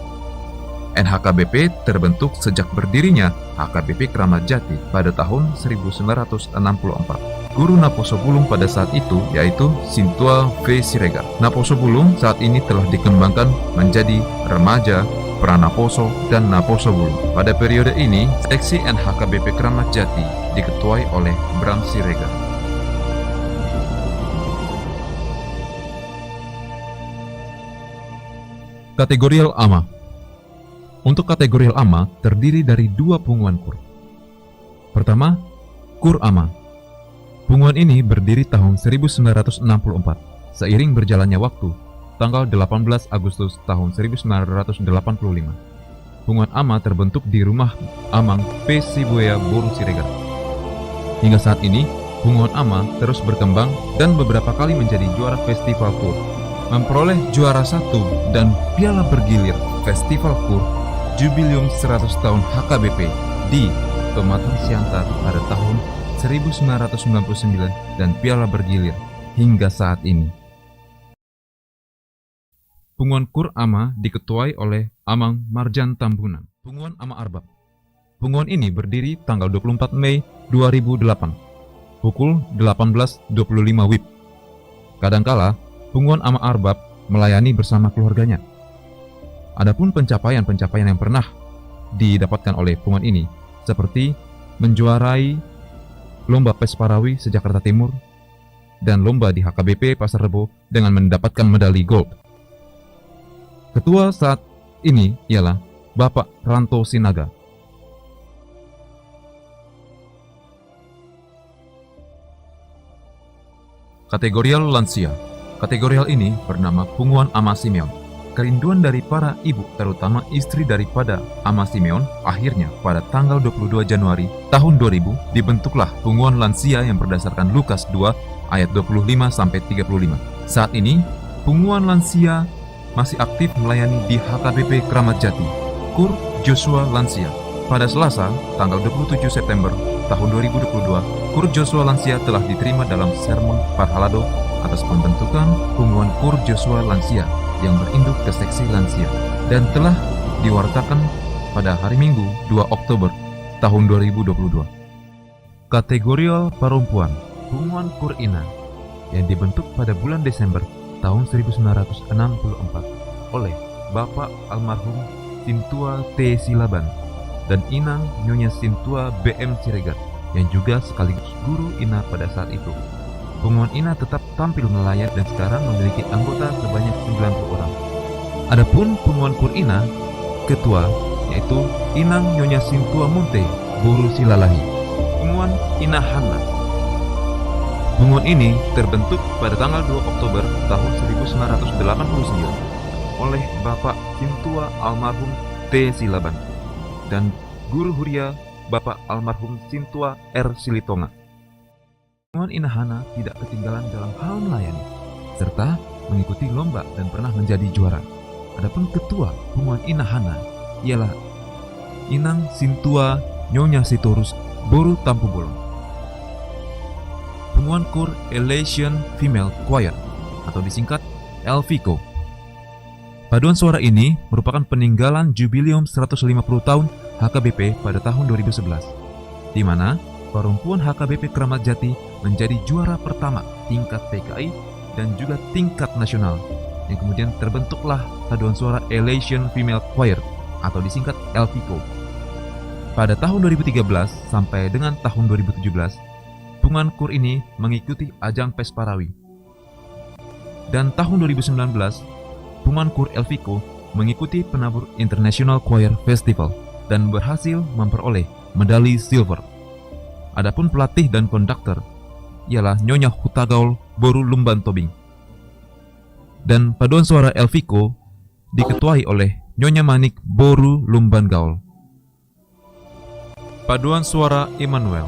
N H K B P terbentuk sejak berdirinya H K B P Kramat Jati pada tahun seribu sembilan ratus enam puluh empat. Guru naposo bulung pada saat itu yaitu Sintua V Siregar. Naposo bulung saat ini telah dikembangkan menjadi remaja, pranaposo, dan naposo bulung. Pada periode ini, seksi N H K B P Kramat Jati diketuai oleh Bram Siregar. Kategorial ama. Untuk kategorial ama terdiri dari dua punguan kur. Pertama, kur ama. Punguan ini berdiri tahun seribu sembilan ratus enam puluh empat. Seiring berjalannya waktu, tanggal delapan belas Agustus tahun seribu sembilan ratus delapan puluh lima, punguan ama terbentuk di rumah Amang P. Sibuea boru Siregar. Hingga saat ini, punguan ama terus berkembang dan beberapa kali menjadi juara festival kur. Memperoleh juara satu dan piala bergilir Festival Kur Jubileum seratus tahun H K B P di Pematang Siantar pada tahun seribu sembilan ratus sembilan puluh sembilan dan piala bergilir hingga saat ini. Punguan kur ama diketuai oleh Amang Marjan Tambunan. Punguan ama arbab. Punguan ini berdiri tanggal dua puluh empat Mei dua ribu delapan, pukul delapan belas dua puluh lima wib. Kadangkala, punguan ama arbab melayani bersama keluarganya. Adapun pencapaian-pencapaian yang pernah didapatkan oleh punguan ini, seperti menjuarai lomba Pes Parawi se-Jakarta Timur dan lomba di H K B P Pasar Rebo dengan mendapatkan medali gold. Ketua saat ini ialah Bapak Ranto Sinaga. Kategorial lansia. Kategorial ini bernama Punguan Ama Simeon. Kerinduan dari para ibu, terutama istri daripada Ama Simeon, akhirnya pada tanggal dua puluh dua Januari tahun dua ribu dibentuklah Punguan Lansia yang berdasarkan Lukas dua ayat dua puluh lima sampai tiga puluh lima. Saat ini, Punguan Lansia masih aktif melayani di H K B P Kramat Jati, Kur Joshua Lansia. Pada Selasa, tanggal dua puluh tujuh September tahun dua ribu dua puluh dua, Kur Joshua Lansia telah diterima dalam sermon parhalado atas pembentukan Punguan Kur Joshua Lansia yang berinduk ke Seksi Lansia dan telah diwartakan pada hari Minggu, dua Oktober tahun dua ribu dua puluh dua. Kategorial parompuan, Punguan Kur Ina, yang dibentuk pada bulan Desember tahun seribu sembilan ratus enam puluh empat oleh Bapak almarhum Sintua T. Silaban dan Inang Nyonya Sintua B M Siregar, yang juga sekaligus guru Ina pada saat itu. Punguan Ina tetap tampil melayani dan sekarang memiliki anggota sebanyak sembilan puluh orang. Adapun Punguan Kur Ina, ketua, yaitu Inang Nyonya Sintua Munte, boru Silalahi. Punguan Ina Hana. Punguan ini terbentuk pada tanggal dua Oktober tahun seribu sembilan ratus delapan puluh sembilan oleh Bapak Sintua almarhum T. Silaban dan guru huria Bapak almarhum Sintua R. Silitonga. Punguan Ina Hana tidak ketinggalan dalam hal melayani, serta mengikuti lomba dan pernah menjadi juara. Adapun ketua Punguan Ina Hana ialah Inang Sintua Nyonya Sitorus boru Tampubolon. Punguan Kur Elysian Female Choir atau disingkat Elfico. Paduan suara ini merupakan peninggalan jubileum seratus lima puluh tahun H K B P pada tahun dua ribu sebelas, di mana perempuan H K B P Kramat Jati menjadi juara pertama tingkat P K I dan juga tingkat nasional, yang kemudian terbentuklah paduan suara Elysian Female Choir atau disingkat Elfico. Pada tahun dua ribu tiga belas sampai dengan tahun dua ribu tujuh belas, Punguan Kur ini mengikuti ajang Pes Parawi. Dan tahun dua ribu sembilan belas, Punguan Kur Elfico mengikuti Penabur International Choir Festival dan berhasil memperoleh medali silver. Adapun pelatih dan konduktor ialah Nyonya Hutagaol boru Lumban Tobing. Dan paduan suara Elfico diketuai oleh Nyonya Manik boru Lumban Gaol. Paduan suara Immanuel.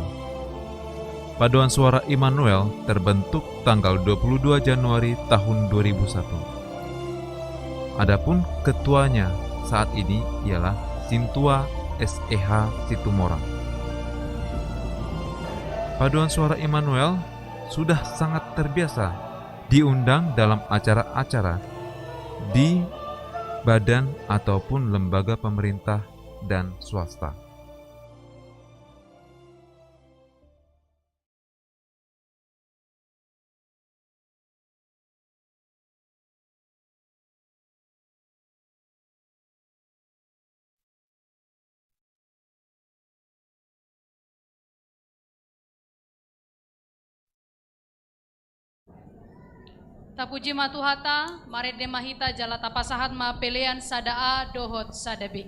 Paduan suara Immanuel terbentuk tanggal dua puluh dua Januari tahun dua ribu satu. Adapun ketuanya saat ini ialah Sintua S E H Situmorang. Paduan suara Immanuel sudah sangat terbiasa diundang dalam acara-acara di badan ataupun lembaga pemerintah dan swasta. Tapuji ma Tuhanta, marende ma hita jala tapasahat ma pelean sada A dohot sada B.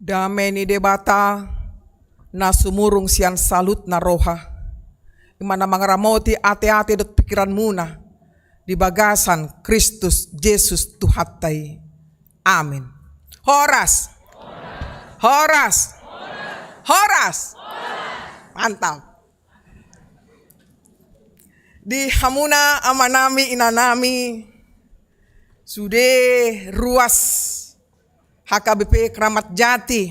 Dame ni Debata na sumurung sian saluhutna roha, i ma na mangaramoti ateate dohot pingkiranmuna di bagasan Kristus Jesus Tuhanta i. Amin. Horas. Horas. Horas. Mantap. Di hamuna amanami, inanami, sude ruas H K B P Kramat Jati,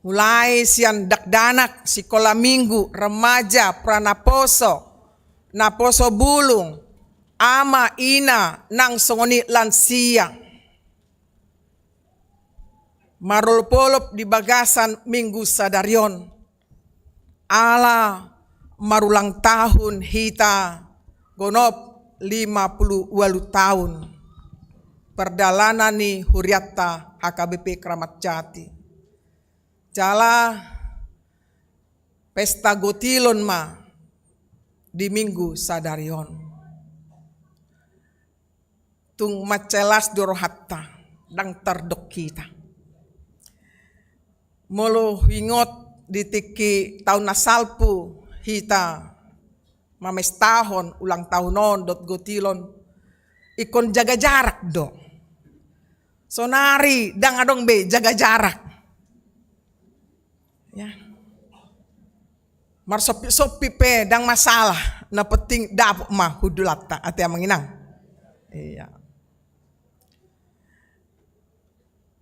mulai sian dakdanak, sikola minggu, remaja, pranaposo, naposo bulung, ama, ina, nang songon i lansia, marolopolop di bagasan minggu sadari on, ala marulang tahun hita, gonop lima puluh ualu tahun pardalanan ni hurianta H K B P Kramat Jati. Jala pesta gotilon ma di minggu sadari on. Tung mansai las do rohanta, ndang tardok hita. Molo huingot di tingki taon na salpu hita mamestahon ulang tahun on dohot gotilon, ingkon jaga jarak do. Sonari ndang adong be jaga jarak. Ya. Marsompisompit pe ndang masalah, na penting dapot ma hundulanta, ate amang inang. Iya.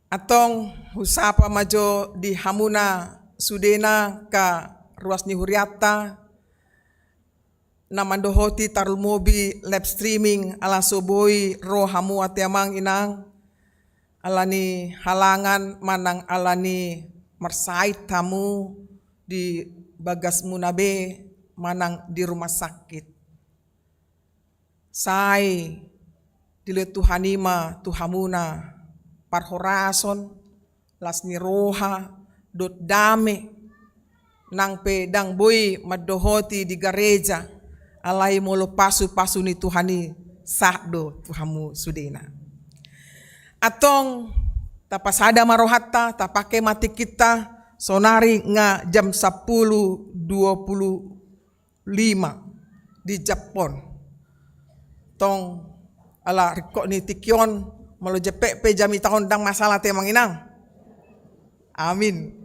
Antong husapa ma jo di hamuna sudena angka ruas ni hurianta na mandohoti tarlumobi live streaming, ala so boi ro hamu ate amang inang, ala ni halangan manang ala ni marsahit hamu di bagasmuna be manang di rumah sakit. Sai dilehon Tuhan i ma tu hamuna parhorason, las ni roha dohot dame, nang pe ndang boi mandohoti di gareja, alai molo pasupasu ni Tuhan i sahat do tu hamu sudena. Antong tapasada ma rohanta, tapake ma tingkinta, sonari nga jam sampulu dua puluh lima di jam on. Tong ala ringkot ni tingki on, molo jempek pe jamita on ndang masalah ate amang inang. Amin.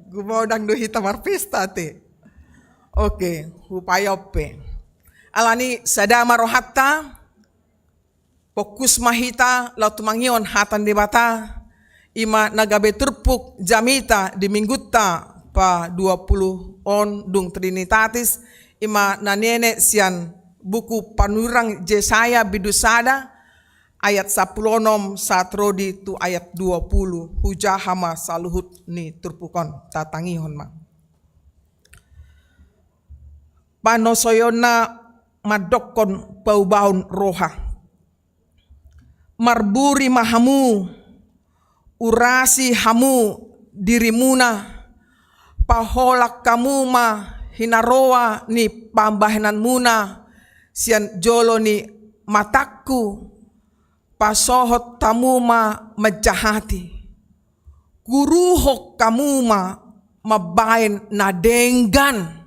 Gumodang do hita marpesta ate. Oke, hupaihon pe. Ala ni sada ma rohanta, fokus ma hita laho tumangihon hata ni Debata, i ma na gabe turpuk jamita di minggunta pa dua puluh on dung Trinitatis, i ma na ninenet sian buku panurirang Jesaya bindu sada ayat sampulu onom sahat ro di tu ayat dua puluh. Hujaha ma saluhut ni turpuk on, tatangihon ma. Panosoionna mandokkon paubahon roha. Marburi ma hamu, urasi hamu dirimuna, paholang hamu ma hinaroa ni pambahenanmuna sian jolo ni matangku, pasohot hamu ma manjahati. Guruhon hamu ma mambahen na denggan.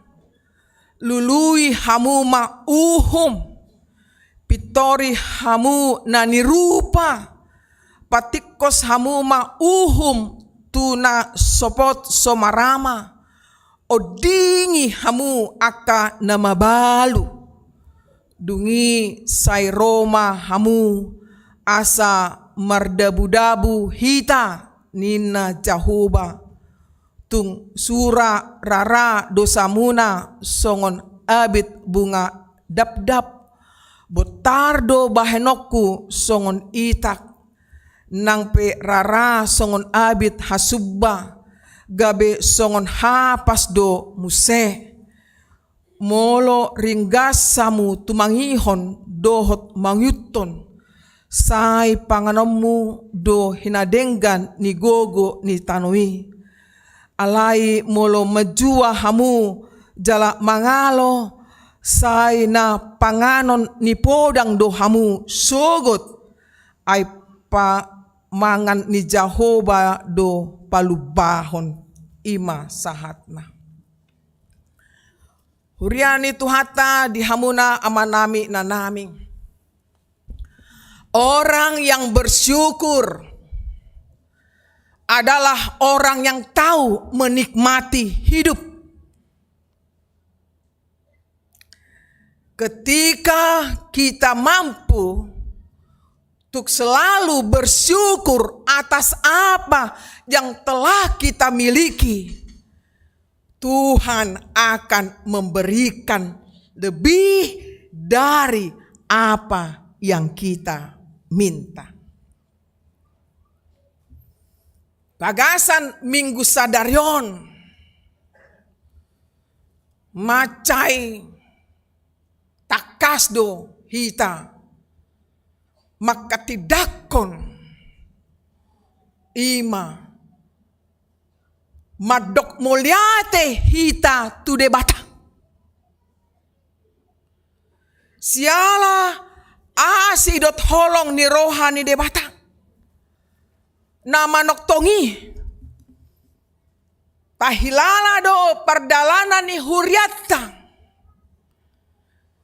Lului hamu ma uhum. Pintori hamu na nirupa. Patingkos hamu ma uhum tu na sopot so marama. Ondingi hamu angka na mabalu. Dung i sai ro ma hamu asa mardabudabu hita, ninna Jahowa. Tung sura rara dosamuna songon abit bunga dapdap. Bontar do bahenonku songon itak. Nang pe rara songon abit hasumba, gabe songon hapas do muse. Molo ringgas hamu tumangihon dohot mangihuthon, sai panganonmu do hinadenggan ni gogo ni tano i. Alai molo manjua hamu jala mangalo, sai na panganon ni podang do hamu sogot. Ai pa, mangan ni Jahowa do palumbahon, i ma sahatna. Huria ni Tuhanta, di hamuna amanami, inanami. Orang yang bersyukur adalah orang yang tahu menikmati hidup. Ketika kita mampu untuk selalu bersyukur atas apa yang telah kita miliki, Tuhan akan memberikan lebih dari apa yang kita minta. Bagasan Minggu sadari on, mansai tangkas do hita manghatindanghon, i ma mandok mauliate hita tu Debata. Siala asi dohot holong ni roha ni Debata na manongtong i, tahilala do pardalanan ni hurianta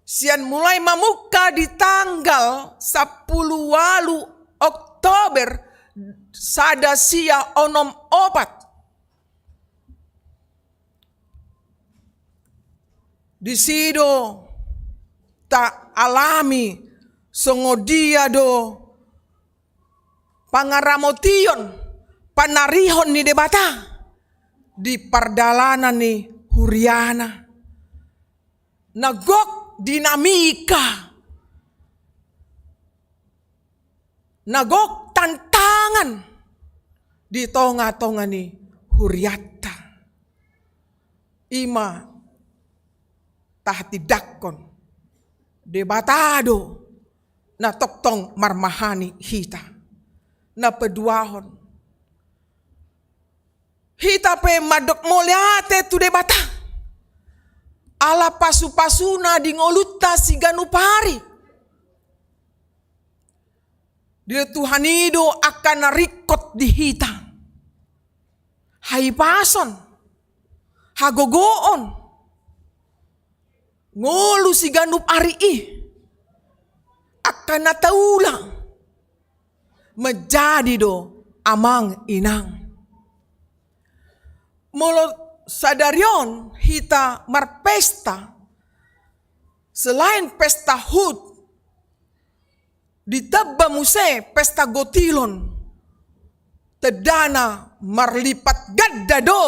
sian mulai mamungka di tanggal sampulu ualu Oktober sada sia onom opat. Disi do taalami songon dia do pangaramotion, panarihon ni Debata di pardalanan ni huriana. Na gok dinamika, na gok tantangan di tonga-tonga ni hurianta. I ma tahatindanghon, Debata do na tongtong marmahani hita. Na paduahon, hita pe mandok mauliate tu Debata ala pasu-pasuna di ngolunta siganup ari. Didok Tuhan i do angka na ringkot di hita, hahipason, hagogoon, ngolu siganup ari i, angka na taula, manjadi do amang inang. Molo sadari on hita marpesta, selain pesta hut, ditamba muse pesta gotilon. Tandana marlipat ganda do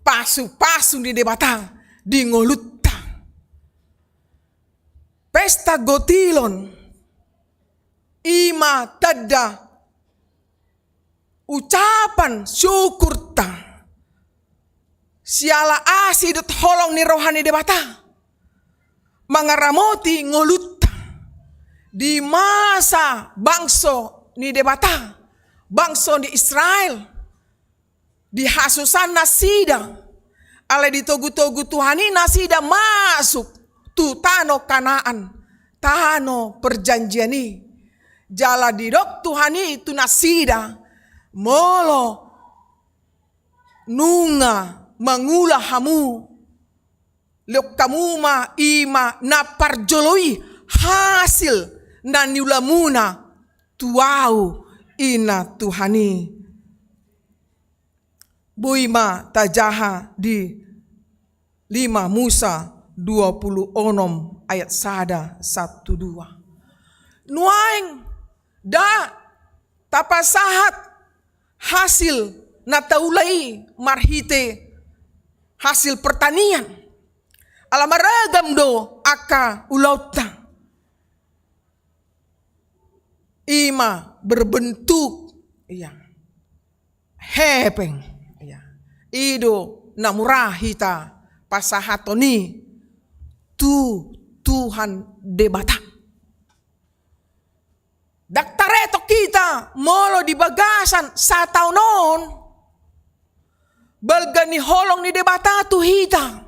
pasu-pasu ni Debata di ngolunta. Pesta gotilon i ma tanda ucapan syukurta siala asi dohot holong ni roha ni Debata mangaramoti ngolunta. Di masa bangso ni Debata, bangso ni Israel, dihasusa nasida, alai ditogu-togu Tuhan i nasida masuk tu tano Kanaan, tano perjanjian i. Jala didok Tuhan i tu nasida, molo nunga mangula hamu, lehon hamu ma i ma na parjolo i hasil na niulamuna tu Ahu, ninna Tuhan i. Boi ma tajaha di lima Musa dua pulu onom ayat sada sahat tu dua. Nuaeng ndang tapasahat hasil na taula i marhite hasil pertanian. Ala maragam do angka ulaonta. I ma berbentuk, iya, hepeng. Iya. I do na mura hita pasahaton i tu Tuhan Debata. Ndang taretok hita molo di bagasan sataon on balga ni holong ni Debata tu hita.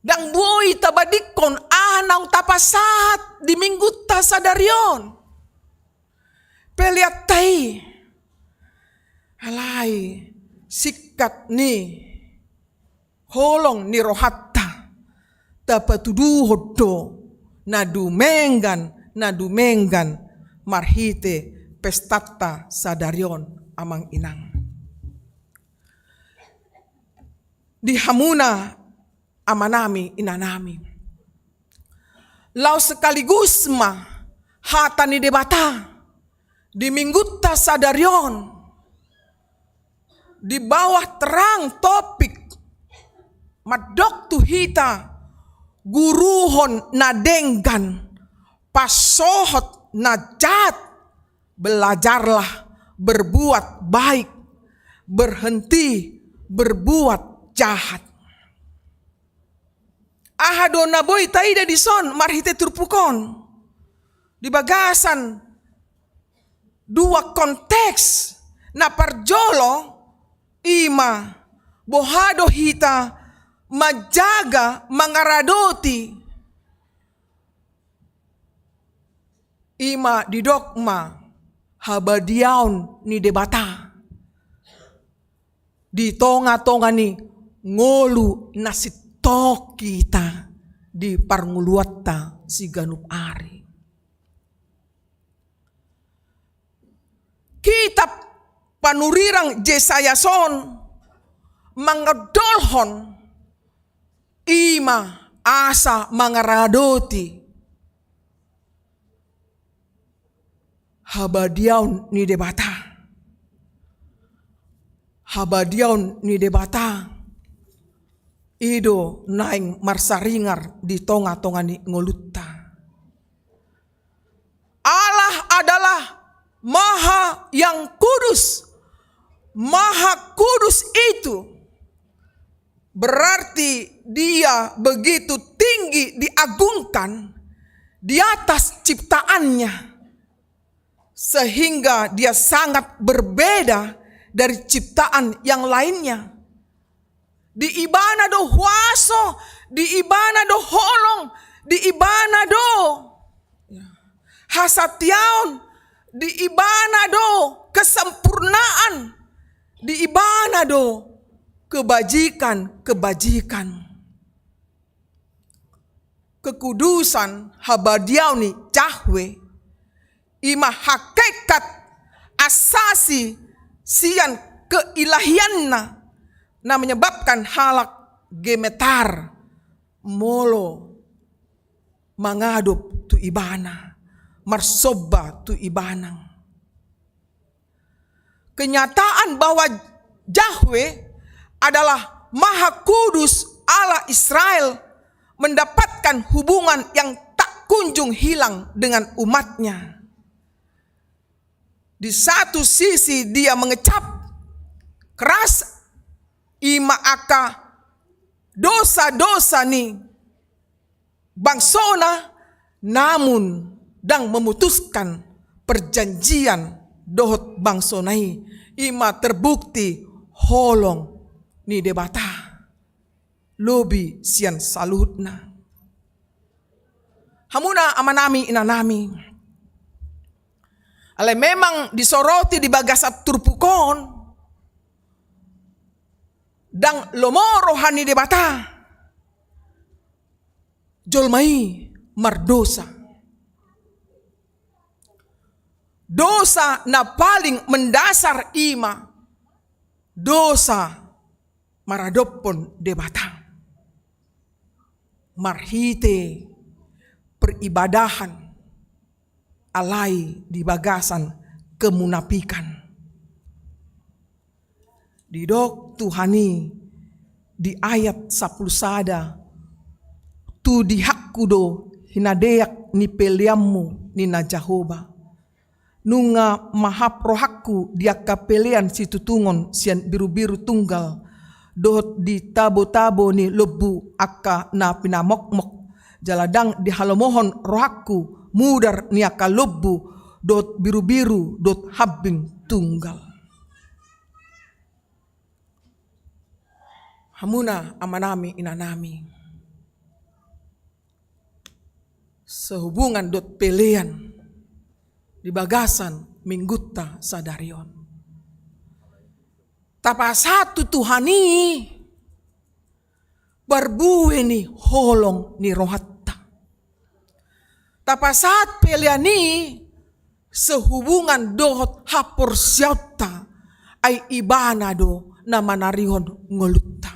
Ndang boi tabandingkon aha naung tapasahat di minggunta sadari on. Peleanta i, alai singkat ni holong ni rohanta, tapatuduhon do na dumenggan, na dumenggan marhite pestanta sadari on, amang inang. Di hamuna amanami, inanami, laos sekaligus ma hata ni Debata di minggunta sadari on, di bawah terang topik mandok tu hita guruhon na denggan, pasohot na jat, belajarlah berbuat baik, berhenti berbuat jahat. Aha do na boi taida dison marhite turpuk on? Di bagasan dua konteks. Na parjolo, i ma boha do hita manjaga, mangaradoti, i ma didok ma habadiaon ni Debata di tongatonga ni ngolu na sintong hita di parngoluanta siganup ari. Kitab panurirang Jesaya son mangondolhon i ma asa mangaradoti habadiaon ni Debata. Habadiaon ni Debata i do naeng marsaringar di tongatonga ni ngolunta. Allah adalah Maha yang Kudus. Maha Kudus itu berarti Dia begitu tinggi diagungkan di atas ciptaannya, sehingga Dia sangat berbeda dari ciptaan yang lainnya. Di Ibana do huaso, di Ibana do holong, di Ibana do hasatiaon, di Ibana do kesempurnaan, di Ibana do kebajikan-kebajikan. Kekudusan, habadiaon ni Yahweh, i ma hakikat asasi sian keilahianna na menyebabkan halak gemetar molo mangadop tu Ibana, marsomba tu Ibana. Kenyataan bahwa Yahweh adalah Maha Kudus, Allah Israel, mendapatkan hubungan yang tak kunjung hilang dengan umatnya. Di satu sisi Dia mengecap keras i ma angka dosa-dosa ni bangsona, namun ndang memutuskan perjanjian dohot bangsona i, i ma terbukti holong ni Debata lobi sian saluhutna. Hamuna amanami, inanami, alai memang disoroti di bagasan turpuk on, ndang lomo roha ni Debata jolma i mardosa. Dosa na paling mendasar i ma dosa maradophon Debata marhite peribadahan alai di bagasan kemunapikan. Didok Tuhan i di ayat sampulu sada, tu dihakku do hinadeak ni peleanmu, ninna Jahowa. Nunga mahap rohangku di angka pelean situtungon sian birubiru tunggal, dohot di tabotabo ni lombu angka na pinamokmok, jala ndang dihalomohon rohangku mudar ni angka lombu, dohot birubiru, dohot hambing tunggal. Hamuna amanami, inanami, sehubungan dohot pelean, di bagasan minggunta sadari on. Tapasahat tu Tuhan i parbue ni holong ni rohanta. Tapasahat pelean i sehubungan dohot haporseaonta, ai Ibana do na manarihon ngolunta.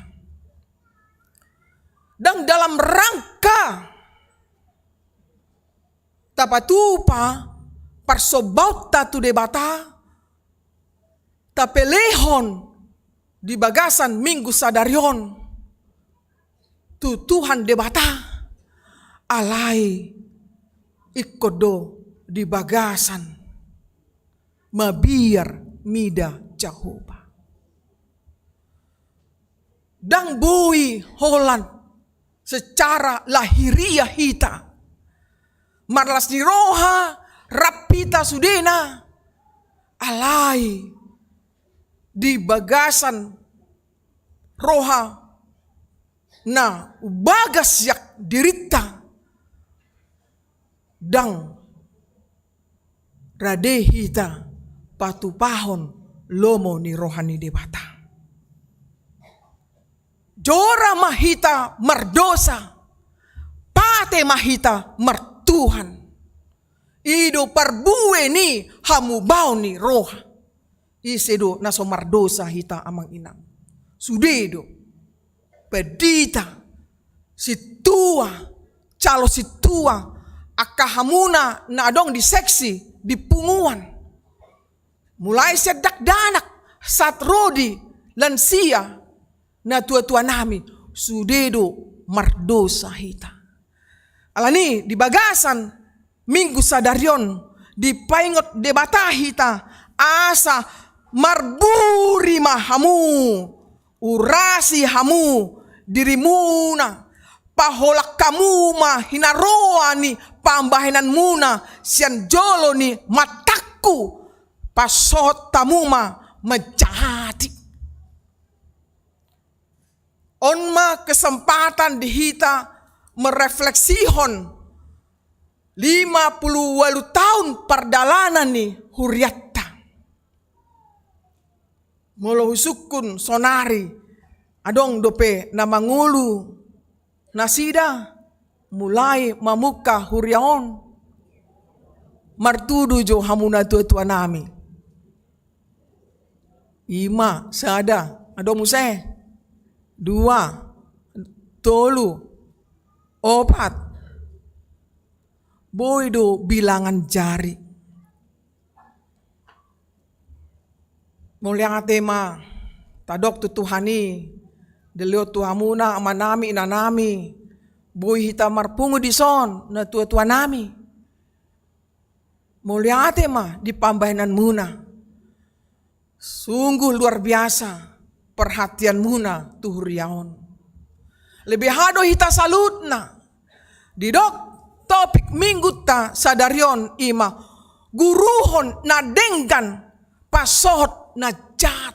Ndang dalam rangka tapatupa parsombaonta tu Debata, tapelehon di bagasan minggu sadari on tu Tuhan Debata, alai ingkon do di bagasan mabiar mida Jahowa. Ndang boi holan secara lahiriah hita marlas ni roha, rap hita sudena, alai di bagasan roha na umbagas sian dirinta, ndang rade hita patupahon lomo ni roha ni Debata. Jora ma hita mardosa, pate ma hita martuhan. I do parbue ni hamubaon ni roha. Ise do na so mardosa hita, amang inang? Sude do. Pandita, sintua, calo sintua, angka hamuna na adong di seksi, di punguan. Mulai sian dakdanak sahat ro di lansia, natuatua nami, sude do mardosa hita. Alani di bagasan minggu sadari on dipaingot Debata hita, asa marburi ma hamu, urasi hamu dirimuna, paholang hamu ma hinaroa ni pambahenanmuna sian jolo ni matangku, pasohot hamu ma manjahati. On ma kesempatan di hita merefleksihon lima puluh ualu taon pardalanan ni hurianta. Molo husungkun sonari, adong dope na mangolu nasida mulai mamungka huria on? Martudu jo hamu natuatua nami. Ima, sada, adong muse, dua, tolu, opat. Boi do bilangan jari. Mauliate ma tadok tu Tuhan i, dilehon tu hamuna amanami, inanami, boi hita marpungu dison, natuatua nami. Mauliate ma di pambahenanmuna. Sungguh luar biasa perhatianmuna tu huria on. Lebe aha do hita saluhutna? Didok topik minggunta sadari on ima guruhon na denggan pasohot na jat.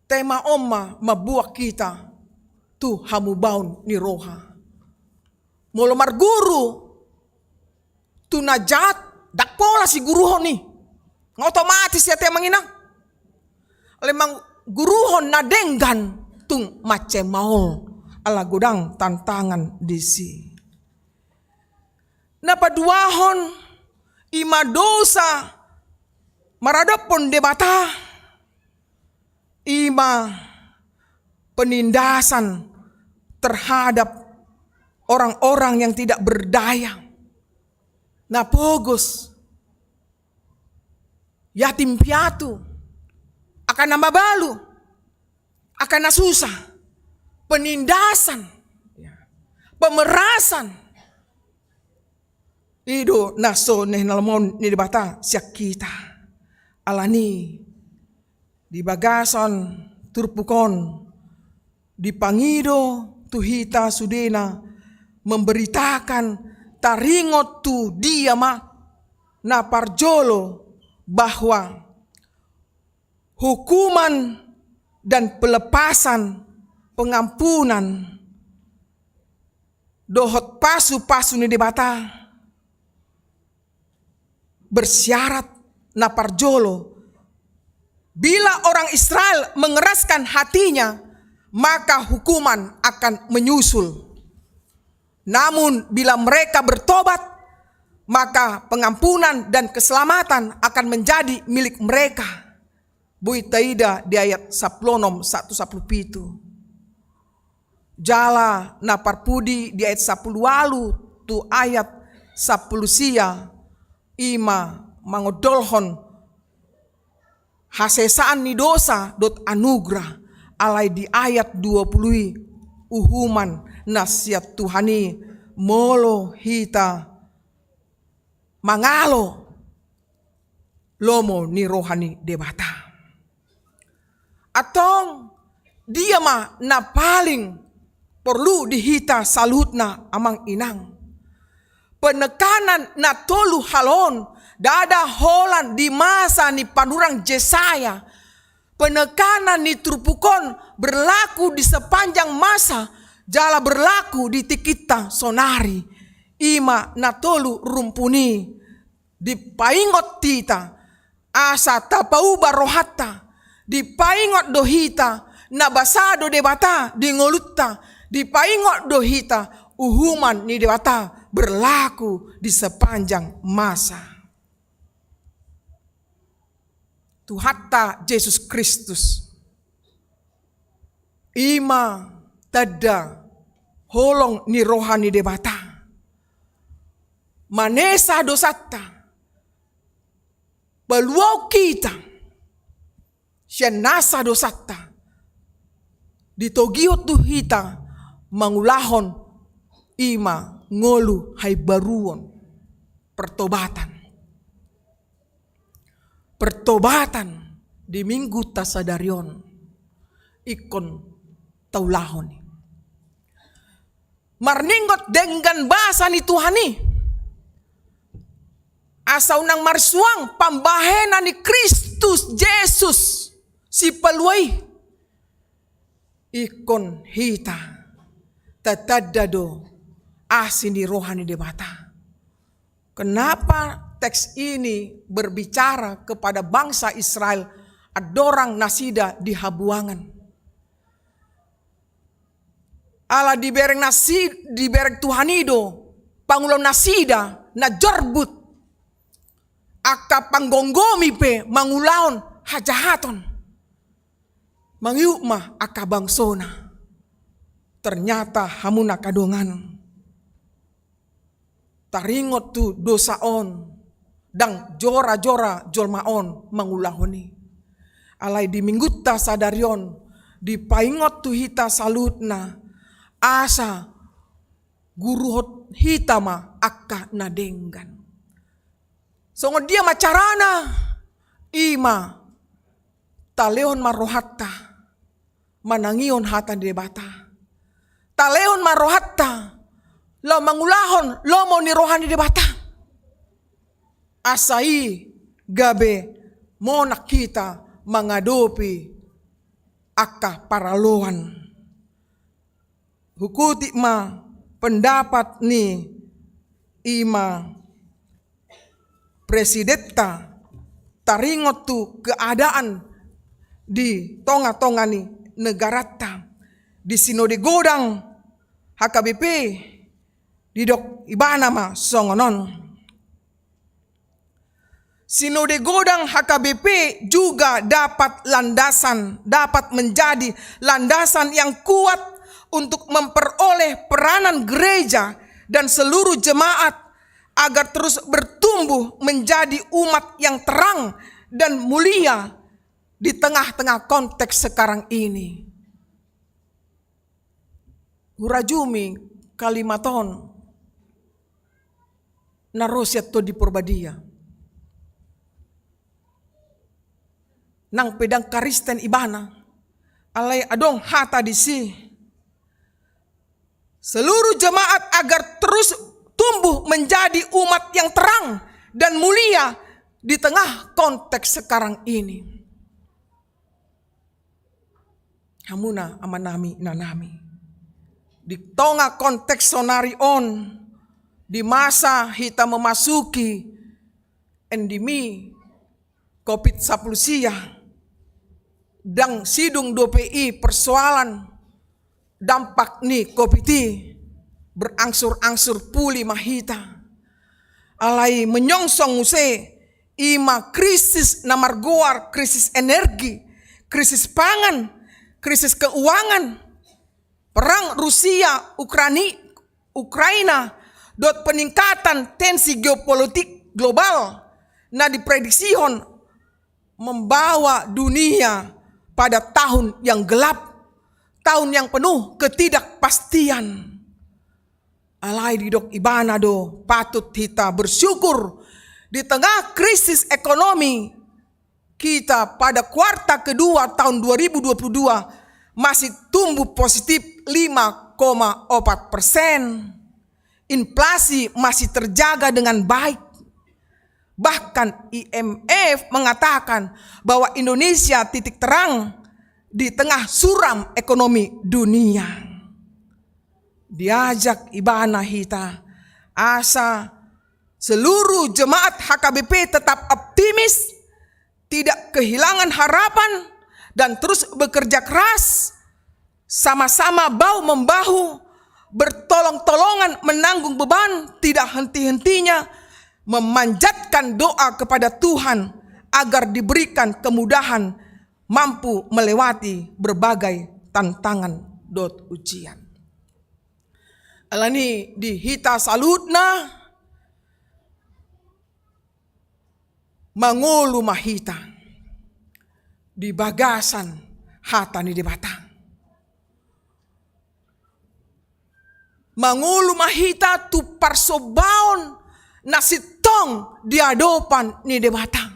Tema on ma mambuat hita tu hamubaon ni roha. Molo marguru tu na jat, ndang pola siguruhon i. Nga otomatis i ate amang inang. Alai mangguruhon na denggan tung mansai maol, ala godang tantangan disi. Na paduahon ima dosa maradophon Debata, ima penindasan terhadap orang-orang yang tidak berdaya. Na pogos, yatim piatu, angka na mabalu, angka na susah, penindasan, pemerasan. I do na so nian na lomo ni Debata sian hita. Alani di bagasan turpuk on dipangido tu hita sudena memberitakan, taringot tu dia ma na parjolo bahwa hukuman dan pelepasan, pengampunan, dohot pasupasu ni Debata bersyarat na parjolo, bila orang Israel mengeraskan hatinya, maka hukuman akan menyusul. Namun bila mereka bertobat, maka pengampunan dan keselamatan akan menjadi milik mereka. Boi taida di ayat sampulu onom sahat tu sampulu pitu. Jala na parpudi di ayat sampulu ualu tu ayat sampulu sia, i ma mangondolhon hasesaan ni dosa dohot anugerah, alai di ayat dua pulu i uhuman na sian Tuhan i molo hita mangalo lomo ni roha ni Debata. Antong, dia ma na paling porlu di hita saluhutna, amang inang? Penekanan na tolu halon ndada holan di masa ni panurirang Jesaya. Penekanan ni turpuk on berlaku di sepanjang masa, jala berlaku di tingkinta saonari. I ma na tolu rumpun i dipaingot hita, asa tapauba rohanta. Dipaingot do hita, na basa do Debata di ngolunta. Dipaingot do hita, uhuman ni Debata berlaku di sepanjang masa. Tuhanta Jesus Kristus, i ma tanda holong ni roha ni Debata. Manesa dosanta, paluahon hita sian nasa dosanta, ditogihon tu hita mangulahon i ma ngolu haimbaruon, pertobatan. Pertobatan di Mingguta sadari on ingkon taulahon i. Marningot denggan basa ni Tuhan i, asa unang marsuang pambahenan ni Kristus Jesus Sipalua i. Ingkon hita tatanda do asi ni roha ni Debata. Kenapa teks ini berbicara kepada bangsa Israel, andorang nasida di habuangan? Ala dibereng nasi-, dibereng Tuhan i do pangulaon nasida na jorbut, angka panggomgomi pe mangulahon hajahaton, mangihut ma angka bangsona. Ternyata hamu na angka dongan, taringot tu dosa on, ndang jora-jora jolma on mangulahon i. Alai di Mingguta sadari on dipaingot tu hita saluhutna, asa guruhon hita ma angka na denggan. Songon dia ma carana? I ma talehon ma rohanta manangihon hata ni Debata. Talehon ma rohanta laho mangulahon lomo ni roha ni Debata, asa i gabe monang hita mangadopi angka paraloan. Hukutik ma pendapat ni, i ma presidenta, taringot tu keadaan di tonga-tonga ni negaranta. Di Sinode Godang H K B P didok ibana ma songon on. Sinode Godang H K B P juga dapat landasan, dapat menjadi landasan yang kuat untuk memperoleh peranan gereja dan seluruh jemaat agar terus bertumbuh menjadi umat yang terang dan mulia di tengah-tengah konteks sekarang ini. Hurajumi kalimat on na ro sian Tondi Porbadia. Nang pe ndang Kristen ibana, alai adong hata disi. Seluruh jemaat agar terus tumbuh menjadi umat yang terang dan mulia di tengah konteks sekarang ini. Hamuna amanami, inanami, di tonga konteks sonari on, di masa hita memasuki endemi Covid sampulu sia, ndang sidung dope i persoalan dampak ni Covid i berangsur-angsur puli ma hita. Alai menyongsong muse i ma krisis na margoar krisis energi, krisis pangan, krisis keuangan, perang Rusia Ukrani-, Ukraina, dohot peningkatan tensi geopolitik global na diprediksihon membawa dunia pada tahun yang gelap, tahun yang penuh ketidakpastian. Alai didok ibana do patut hita bersyukur di tengah krisis ekonomi, kita pada kuartal kedua tahun dua ribu dua puluh dua masih tumbuh positif lima koma empat persen. Inflasi masih terjaga dengan baik. Bahkan I M F mengatakan bahwa Indonesia titik terang di tengah suram ekonomi dunia. Diajak ibana hita asa seluruh jemaat H K B P tetap optimis, tidak kehilangan harapan, dan terus bekerja keras, sama-sama bahu-membahu, bertolong-tolongan menanggung beban, tidak henti-hentinya memanjatkan doa kepada Tuhan agar diberikan kemudahan mampu melewati berbagai tantangan dohot ujian. Alani di hita saluhutna, mangolu ma hita di bagasan hata ni Debata. Mangolu ma hita tu parsombaon na sintong di adopan ni Debata.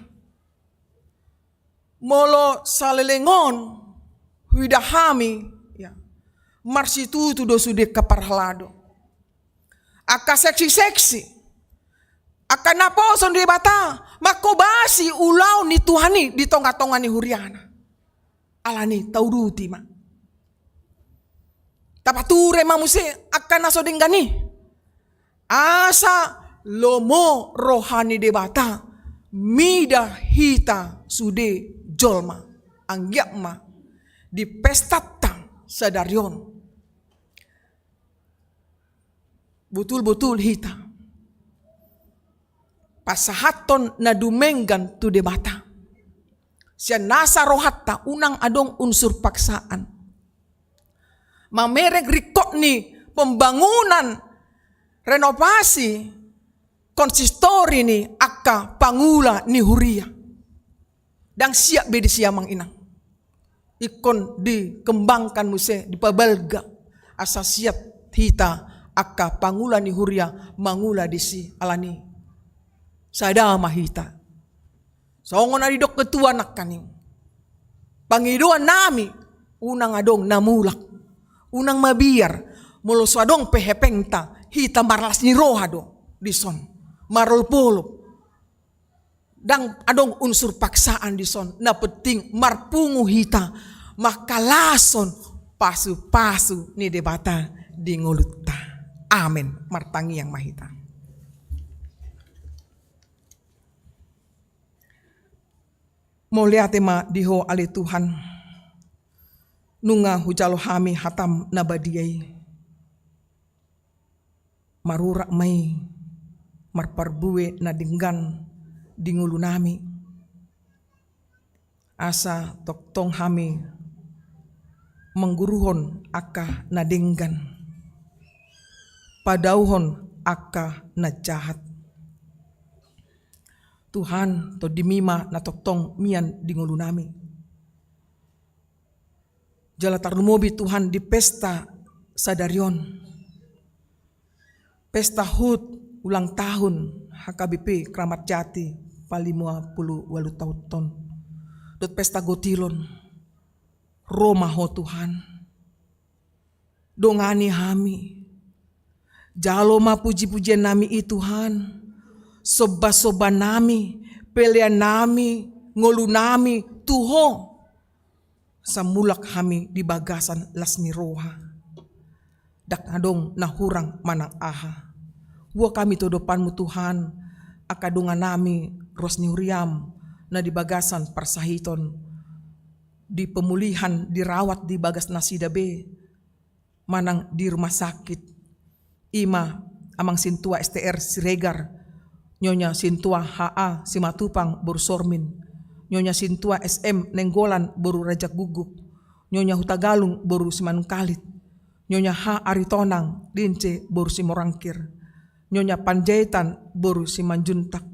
Molo saleleng on huida hami, ya, marsitutu do sude angka parhalado, angka seksi-seksi, angka naposo ni Debata, manghobasi ulaon ni Tuhan i di tonga-tonga ni huriana. Alani tauduti ma. Tapature ma muse angka na so denggan i, asa lomo roha ni Debata mida hita sude jolma, anggiat ma di pestanta sadari on botul-botul hita pasahathon na dumenggan tu Debata. Sian nasa rohanta unang adong unsur paksaan. Mamereng ringkot ni pembangunan renovasi konsistori ni angka pangula ni huria. Ndang siap be disi amang inang. Ingkon dikembangkan muse, dipabalga. Asa siap hita angka pangula ni huria mangula disi alani. Sada ma hita. Songon na didok ketua nangkaning. Pangidoan nami, unang adong na mulak. Unang mabiar, molo so adong pe hepengta, hita marlas ni roha do dison. Marolop-olop. Ndang adong unsur paksaan dison, na penting marpungu hita mangkalashon pasu-pasu ni Debata di ngolunta. Amen. Martangiang ma hita. Mauliate ma di Ho ale Tuhan, nunga hujalo hami hataM na badia i. Marurat ma i marparbue na denggan di ngolunami, asa tongtong hami mangguruhon angka na denggan, padauhon angka na jahat. Tuhan, TondiMi ma na tongtong mian di ngolunami. Jala tarlumobi Tuhan di pesta sadari on, pesta hut ulang tahun H K B P Kramat Jati palima pulu ualu taon on, dohot pesta gotilon. Ro ma Ho Tuhan, dongani hami. Jalo ma puji-pujiannami i Tuhan, somba-sombanami, peleannami, ngolunami tu Ho. Asa mulak hami di bagasan las ni roha. Ndang adong na hurang manang aha. Boan hami tu adopanMu Tuhan, angka donganami ruas ni huriam na di bagasan parsahiton, di pemulihan, dirawat di bagas nasida be, manang di rumah sakit. I ma Amang Sintua S T R Siregar, Nyonya Sintua H A Simatupang boru Sormin, Nyonya Sintua S M Nainggolan boru Rajagukguk, Nyonya Hutagalung boru Simanungkalit, Nyonya H Aritonang Lince boru Simorangkir, Nyonya Panjaitan boru Simanjuntak,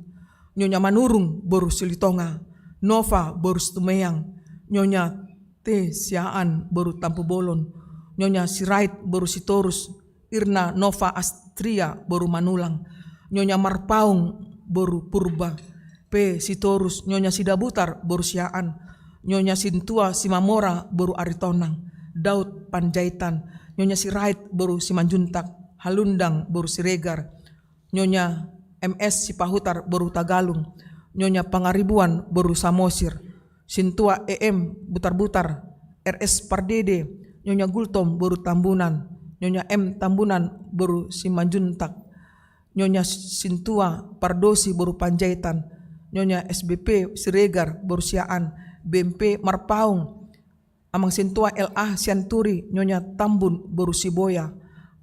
Nyonya Manurung boru Silitonga, Nova boru Situmeang, Nyonya T Siaan boru Tampubolon, Nyonya Sirait boru Sitorus, Irna Nova Astria boru Manulang, Nyonya Marpaung boru Purba, P Sitorus, Nyonya Sidabutar boru Siaan, Nyonya Sintua Simamora boru Aritonang, Daud Panjaitan, Nyonya Sirait boru Simanjuntak, Halundang boru Siregar, Nyonya M S Sipahutar boru Hutagalung, Nyonya Pangaribuan boru Samosir, Sintua E M Butarbutar, R S Pardede, Nyonya Gultom boru Tambunan, Nyonya M Tambunan boru Simanjuntak, Nyonya Sintua Pardosi boru Panjaitan, Nyonya S B P Siregar boru Siaan, B M P Marpaung, Amang Sintua L A Sianturi, Nyonya Tambun boru Siboya,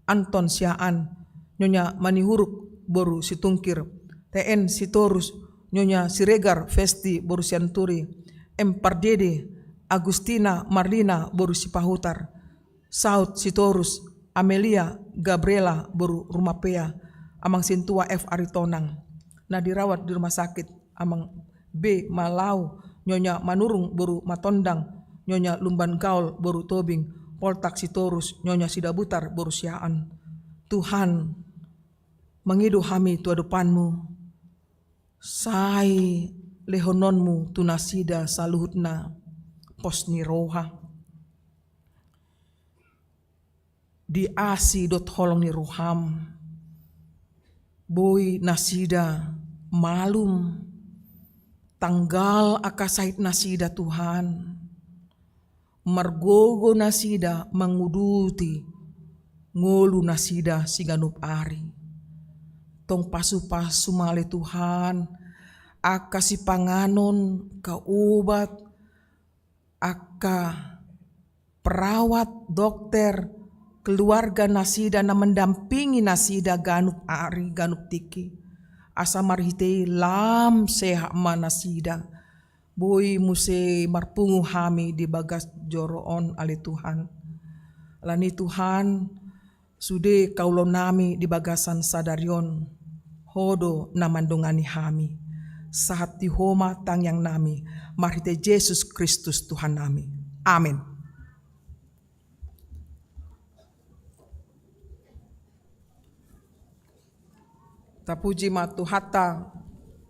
Anton Siaan, Nyonya Manihuruk boru Situngkir, T N Sitorus, Nyonya Siregar Festi boru Sianturi, M Pardede, Agustina Marlina boru Sipahutar, Saud Sitorus, Amelia Gabriela boru Rumapea, Amang Sintua F Aritonang, na dirawat di rumah sakit, Amang B Malau, Nyonya Manurung boru Matondang, Nyonya Lumban Gaol boru Tobing, Poltak Sitorus, Nyonya Sidabutar boru Siaan. Tuhan, mangido hami tu adopanMu, sai lehononMu tu nasida saluhutna pos ni roha. Di asi dohot holong ni rohaM, boi nasida malum tanggal angka sahit nasida, Tuhan. Margogo nasida manguduti ngolu nasida siganup ari. Tong pasupasu ma ale Tuhan, angka sipanganon, angka obat, angka perawat, dokter, keluarga nasida na mendampingi nasida ganup ari, ganup tingki. Asa marhite i lam sehat ma nasida. Boi muse marpungu hami di bagas joro on ale Tuhan. Alani Tuhan, sude kaulonami di bagasan sadari on, Ho do na mandongani hami. Sahat di Ho ma tangiangnami, marhite Jesus Kristus Tuhannami. Amen. Tapuji ma Tuhanta,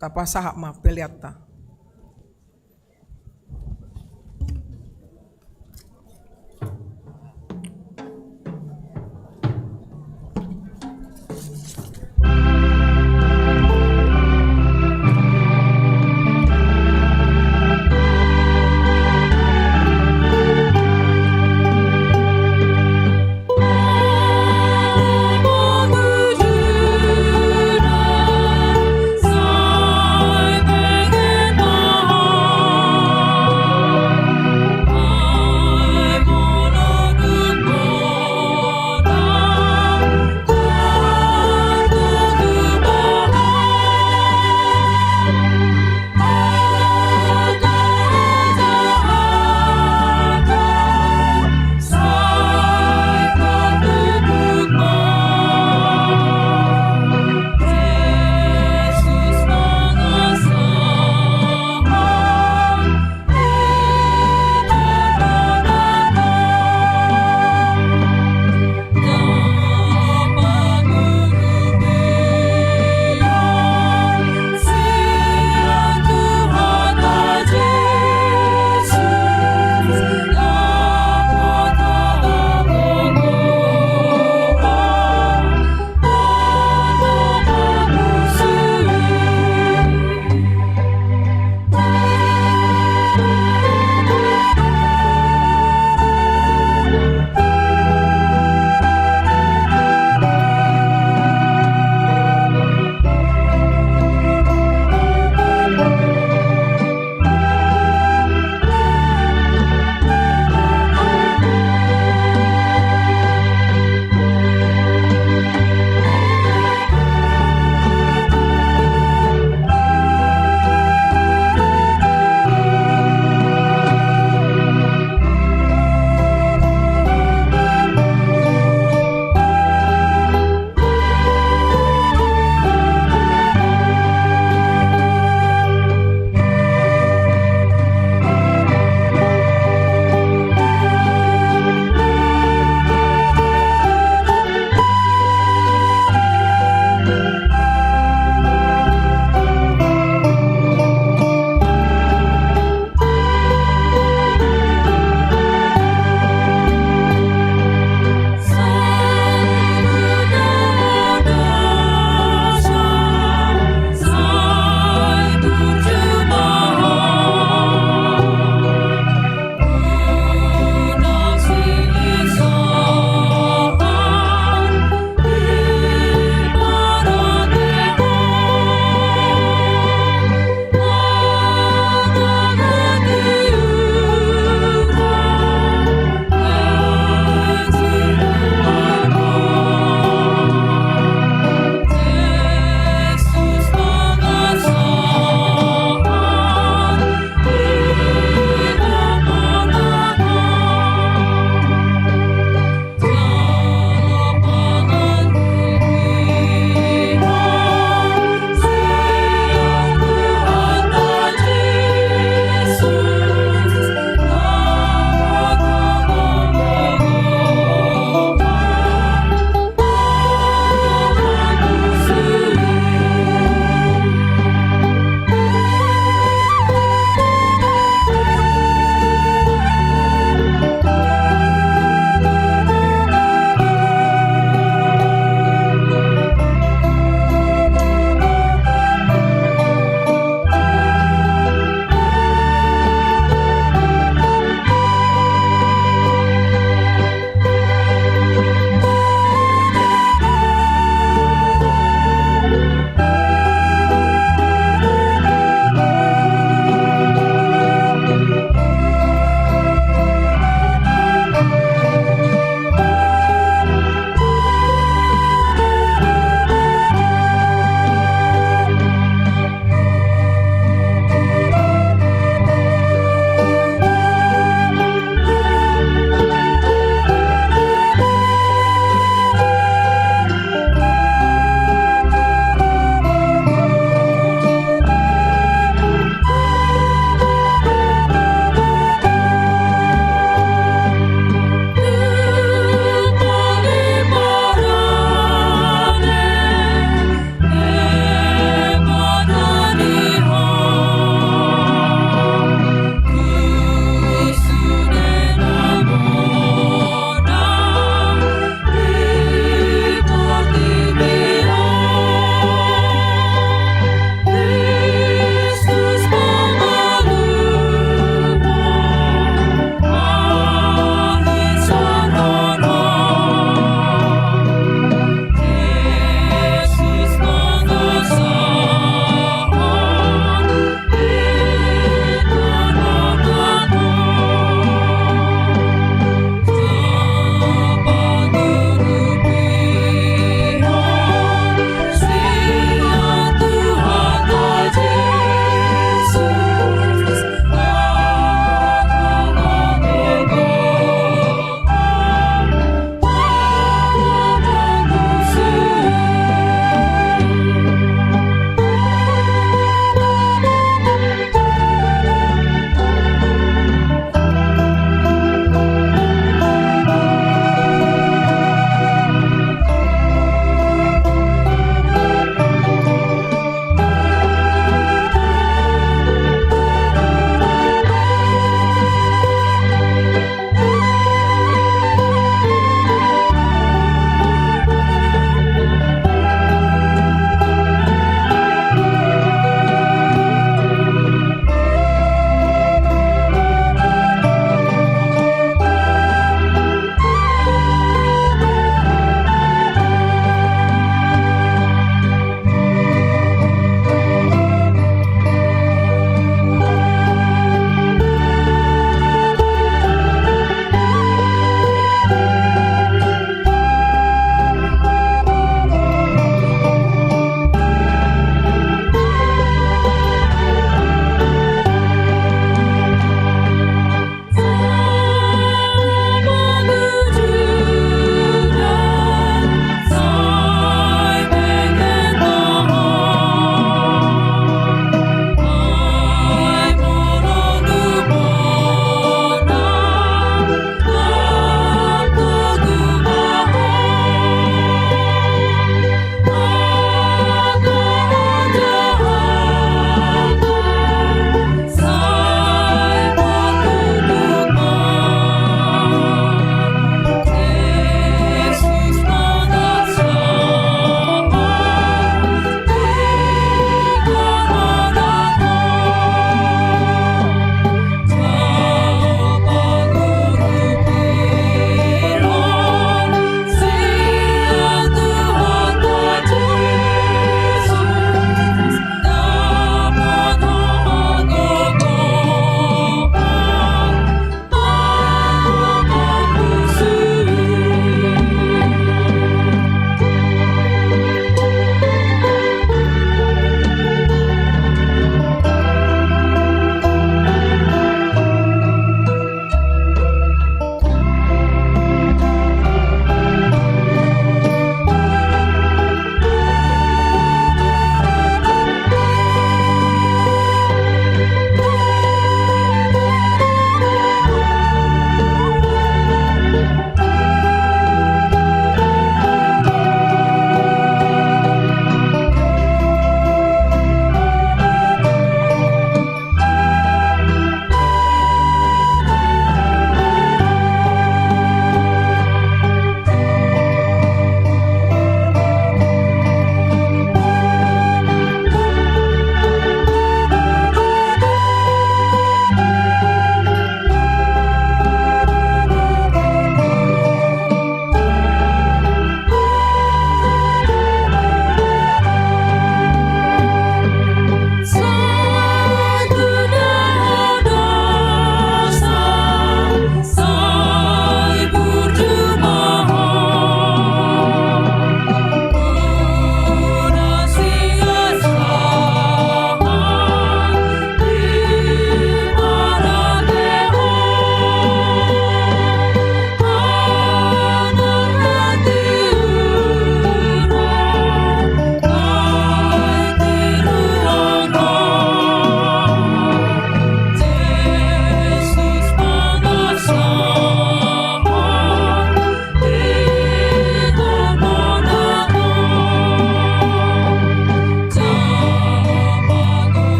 tapasahat ma peleanta.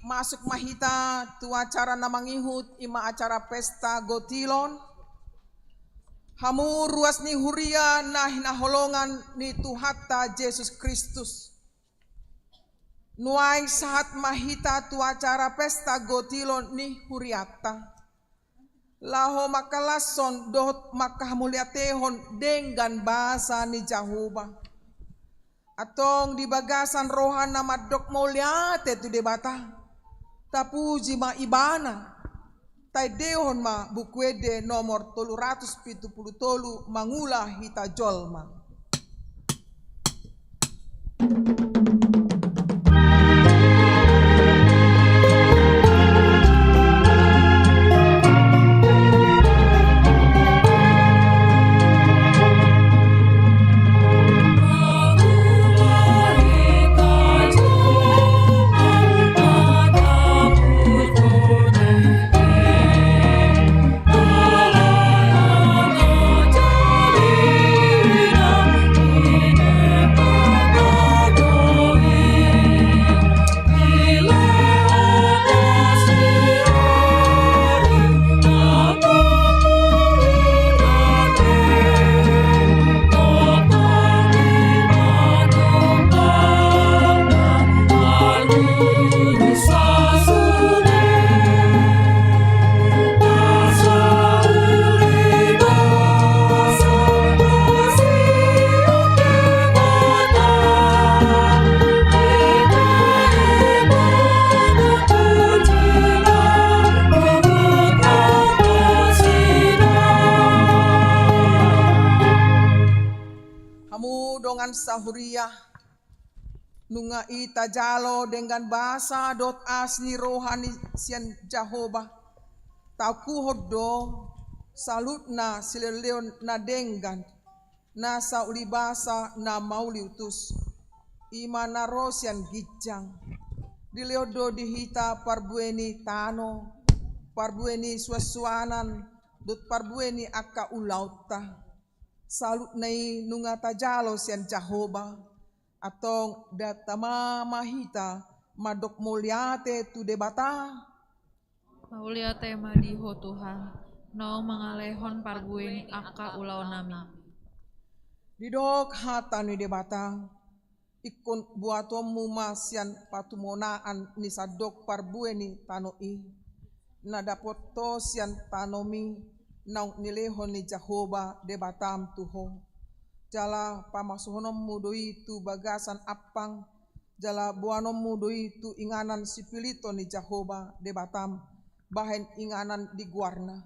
Masuk ma hita tu acara na mangihut, i ma acara pesta gotilon. Hamu ruas ni huria na hinaholongan ni Tuhanta Jesus Kristus. Nuaeng sahat ma hita tu acara pesta gotilon ni hurianta, laho mangkalashon dohot mangkamauliatehon denggan basa ni Jahowa. Antong di bagasan roha na mandok mauliate tu Debata, tapuji ma Ibana. Taendehon ma Buku Ende nomor tolu ratus pitu pulu tolu, Mangula Hita Jolma. Hamu dongan sahuria, nunga i tajalo denggan basa dohot asi ni roha ni sian Jahowa. Taokuhon do saluhutna silehonlehon na denggan, na sauli basa na mauliutus, i ma na ro sian ginjang. Dilehon do di hita parbue ni tano, parbue ni suansuanan dohot parbue ni angka ulaonta. Saluhutna i nunga tajalo sian Jahowa. Antong datama ma hita mandok mauliate tu Debata. Mauliate ma di Ho Tuhan, naung mangalehon parbue ni angka ulaonnami. Didok hata ni Debata: Ingkon buatonmu ma sian patumonaan ni sandok parbue ni tano i, na dapot ho sian tanomi, naung nilehon ni Jahowa Debatam tu ho. Jala pamasuhononmu do i tu bagasan ampang, jala boanonmu do i tu inganan sipilithon ni Jahowa Debatam, bahen inganan di goarna.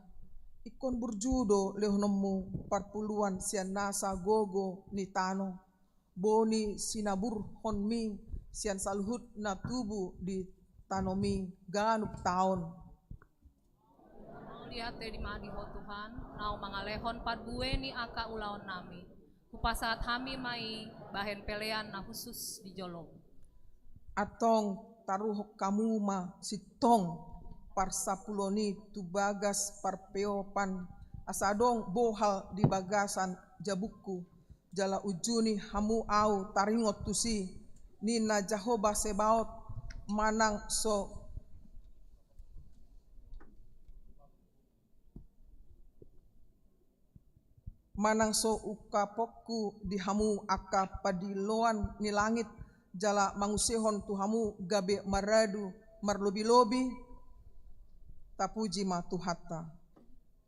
Ingkon burju do lehononmu parpuluan sian nasa gogo ni tano. Boi sinaburhonmi sian saluhut na tubu di tanomi ganup taon. Mauliate ma di Ho Tuhan, naung mangalehon parbue ni angka ulaonnami. Hupasahat hami ma i bahen pelean na hushus di jolom. Antong taruhon hamu ma sintong parsapulon i tu bagas parpeopan, asa adong bohal di bagasan jabungku. Jala unjuni hamu ahu taringot tusi, ninna Jahowa Sebaot, manang so, manang so ungkaponku di hamu angka padilloan ni langit, jala mangusehon tu hamu gabe maradu marlobilobi. Tapuji ma Tuhanta.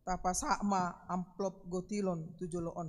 Tapasahat ma amplop gotilon tu jolo on.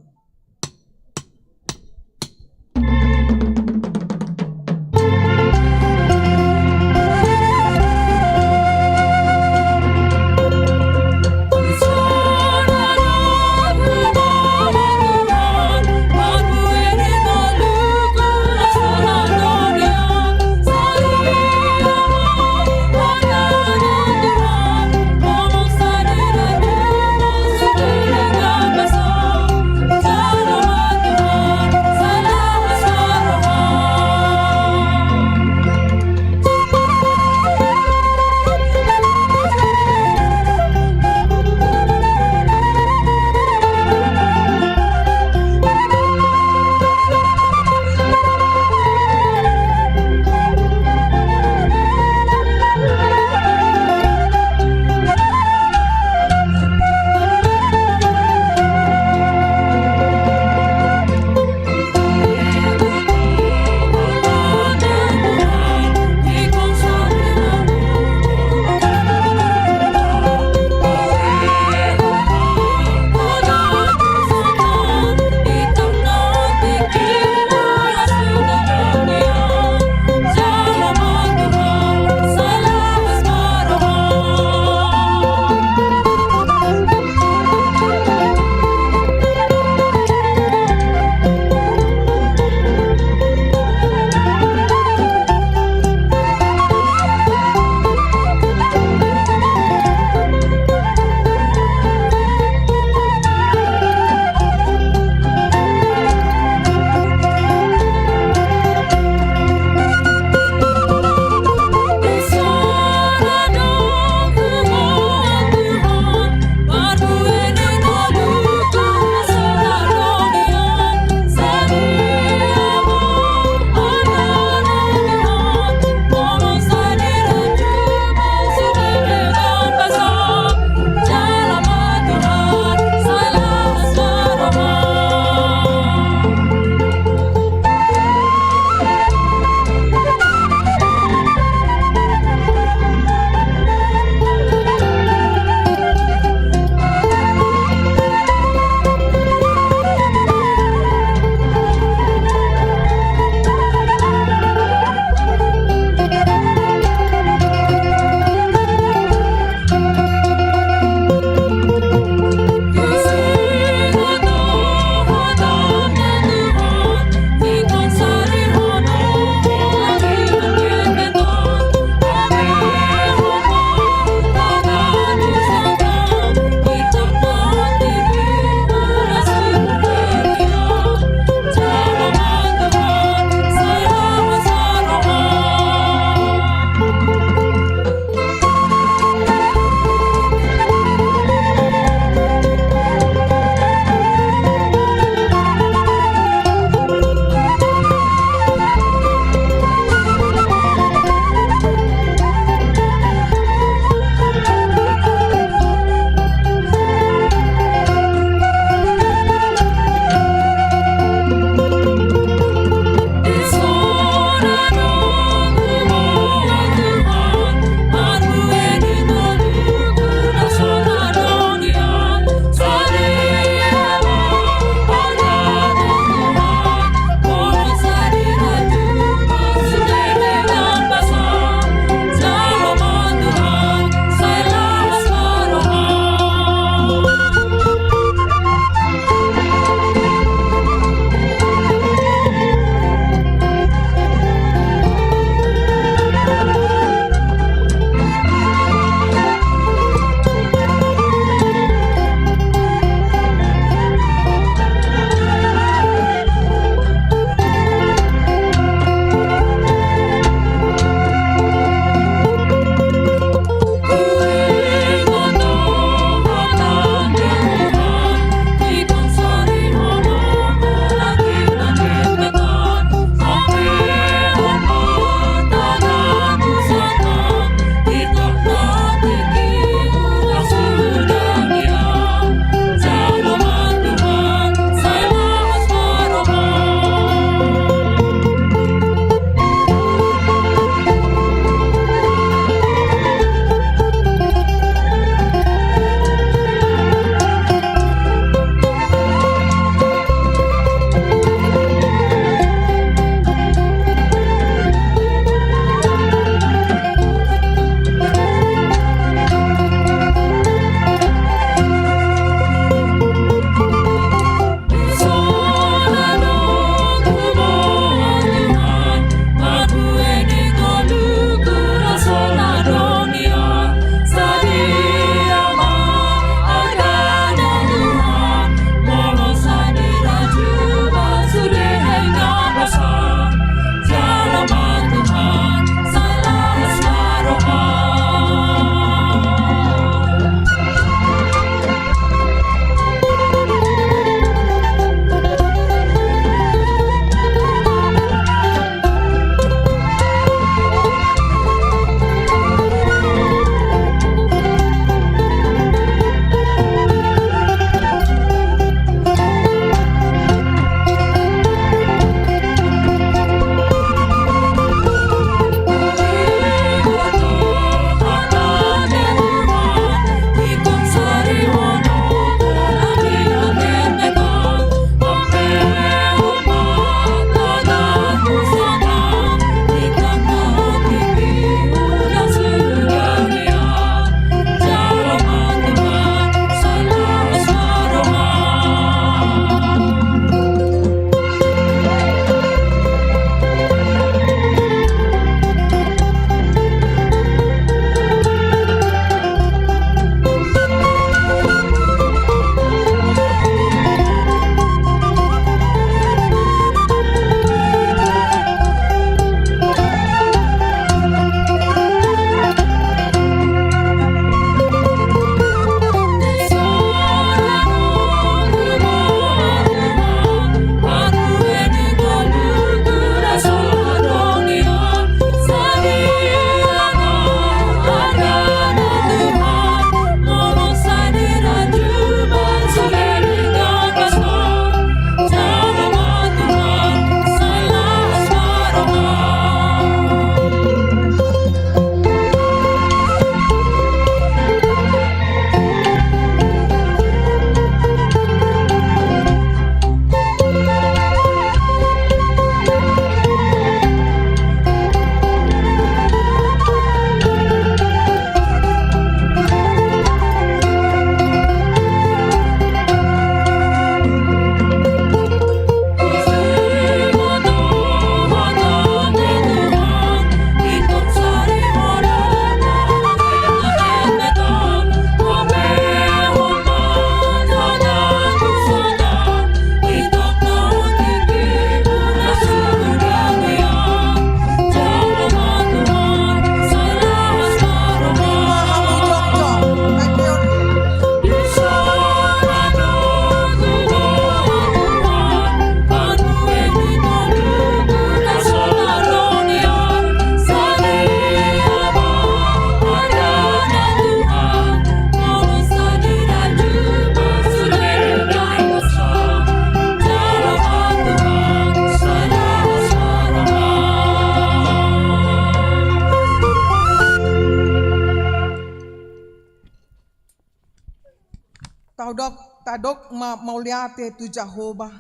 Tadok, tadok ma mauliate tu Jahowa.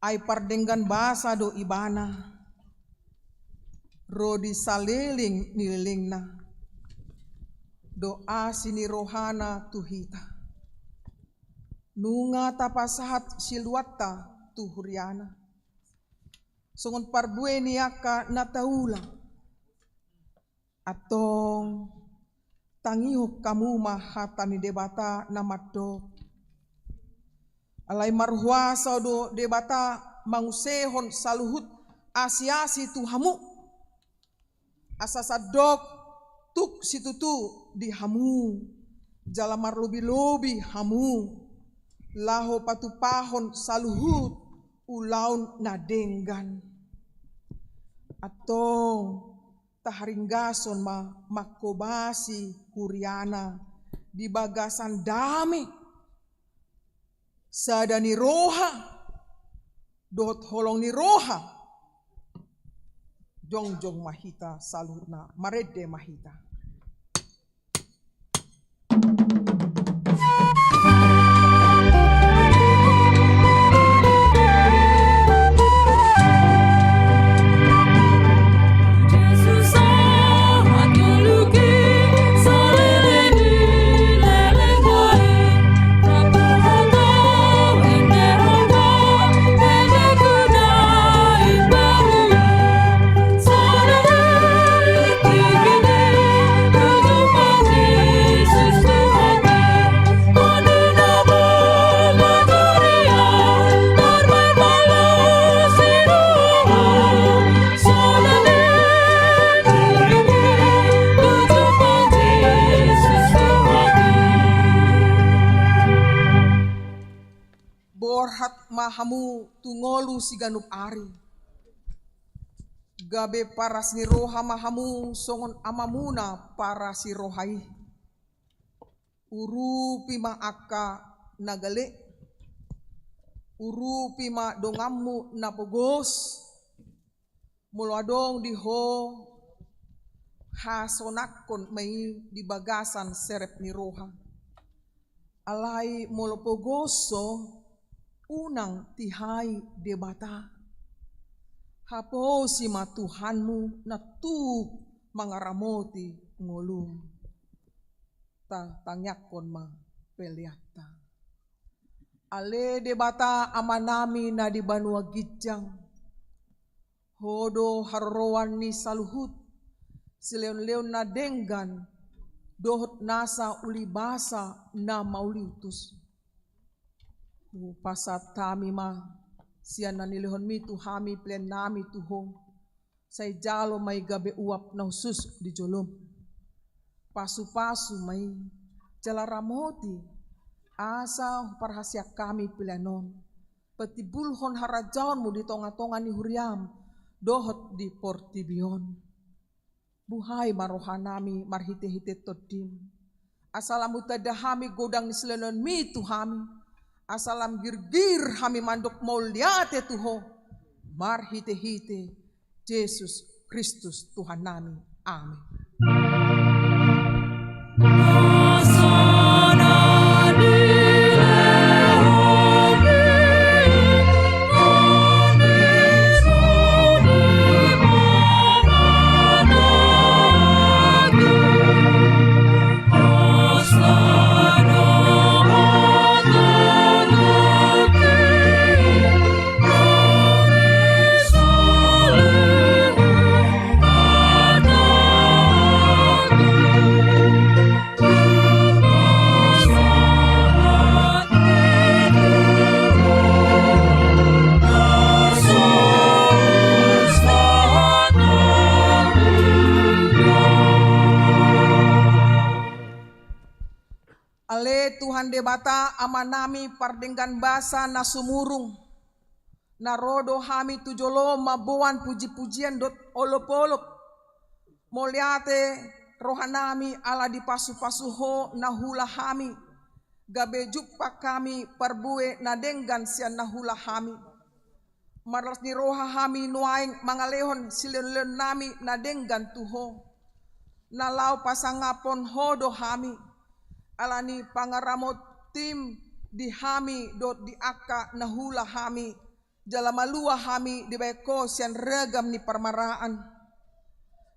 Ai pardenggan basa do Ibana, ro di saleleng ni lelengna, do asi ni rohana tu hita. Nunga tapasahat siluanta tu huriana, songon parbue ni angka na taula. Antong, tangihon hamu ma hata ni Debata na mandok. Alai marhuasa do Debata mangusehon saluhut asi-asi tu hamu. Asa sandok tuk situtu di hamu, jala marlobi-lobi hamu, laho patupahon saluhut ulaon na denggan. Antong, taharinggason ma manghobasi huriana di bagasan dame, sada ni roha, dohot holong ni roha. Jongjong ma hita saluhutna, marende ma hita. Borhat ma hamu tu ngolu siganup ari. Gabe paras ni roha ma hamu songon amamuna paras ni roha i. Urupi ma angka na gale. Urupi ma donganmu na pogos. Molo adong di ho, hasonangkon ma i di bagasan serep ni roha. Alai molo pogos ho, unang tihai Debata. Haposi ma Tuhanmu na tuk mangaramoti ngolum. Tatangiangkon ma peleanta. Ale Debata Amanami na di banua ginjang, Ho do haroroan ni saluhut silehon-lehon na denggan dohot nasa ulibasa na mauliutus. Hupasahat hami ma sian na nilehonmi tu hami peleannami tu Ho. Sai jalo ma i gabe uap na hushus di jolom. Pasu-pasu ma i, jala ramoti, asa huparhaseang hami pelean on. Patimbulhon harajaonmu di tonga-tonga ni huriam dohot di portibi on. Buhai ma rohanami marhite-hite Tondim. Asa lam hutanda hami godang ni silehonmi tu hami. Asa lam girgir hami mandok mauliate tu Ho marhite-hite Jesus Kristus Tuhannami. Amen. Ale Tuhan Debata, Amanami pardenggan basa na sumurung, na ro do hami tu jolom mamboan puji-pujian dohot olop-olop. Mauliate rohanami ala dipasu-pasu Ho na huula hami, gabe jumpang hami parbue na denggan sian na huula hami. Marlas ni roha hami nuaeng mangalehon silehon-lehonnami na denggan tu Ho. Na laho pasangaphon Ho do hami. Alani pangaramotim di hami dohot di angka na huula hami, jala malua hami dibahen Ho sian ragam ni parmaraan.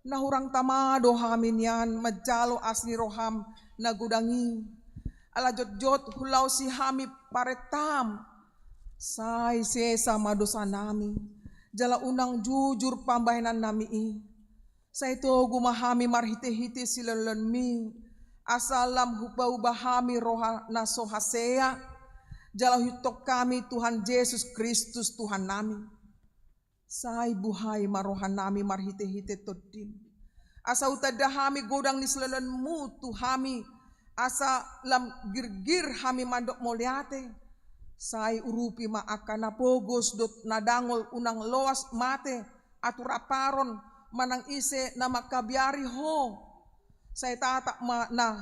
Na hurang tama do hami nian manjalo asi ni roham na godang i. Ala jotjot hulaosi hami parentam. Sai sesa ma dosanami, jala unang jujur pambahenannami i. Sai togu ma hami marhitehite silehonlehonmi, asa lam hupaubah hami roha na so hasea, jala huihuthon hami Tuhan Jesus Kristus Tuhannami. Sai buhai ma rohanami marhitehite Tondim, asa hutanda hami godang ni silehonlehonmu tu hami, asa lam girgir hami mandok mauliate. Sai urupi ma angka na pogos dohot na dangol, unang loas mate, atur aparon, manang ise na mangkabiari Ho. Sai tatap ma na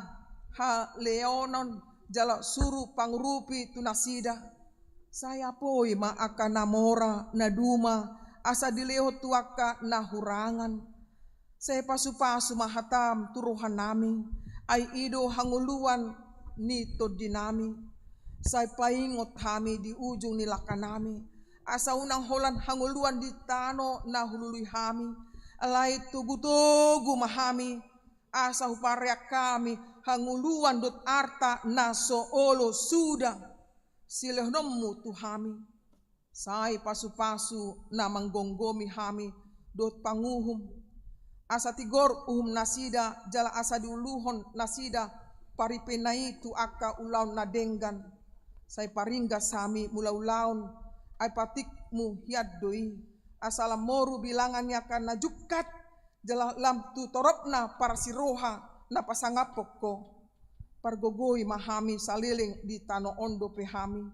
haleaon on jala suru pangurupi tu nasida. Sai apoi ma angka na mora na duma, asa dilehon tu angka na hurangan. Sai pasupasu ma hatam tu rohanami, ai i do hangoluan ni tondinami. Sai paingot hami di ujung ni langkanami, asa unang holan hangoluan di tano na hulului hami. Alai togutogu ma hami, asa hupareang hami hangoluan dohot arta na so olo suda silehononmu tu hami. Sai pasupasu na manggomgomi hami dohot panguhum, asa tigor uhum nasida jala asa diuluhon nasida paripena i tu angka ulaon na denggan. Sai paringgas hami mulaulaon, ai patikmu hian do i, asa lam moru bilangan ni angka na jungkat, jala lam tu toropna parsiroha na pasangaphon Ho. Pargogoi ma hami saleleng di tano on dope hami,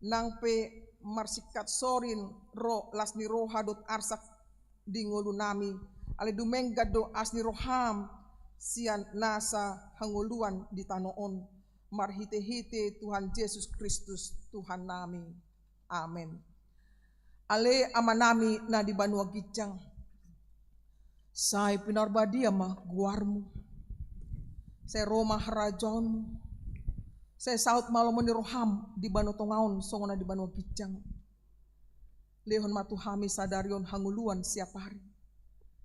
nang pe marsingkat sorin ro las ni roha dohot arsak di ngolunami, alai dumenggan do asi ni roham sian nasa hangoluan di tano on, marhitehite Tuhan Jesus Kristus Tuhannami. Amen. Ale Amanami na di banua ginjang, sai pinarbadia ma goarmu. Sai ro ma harajaonmu. Sai saut ma lomo ni roham di banua tonga on songon na di banua ginjang. Lehon ma tu hami sadari on hangoluan siapari.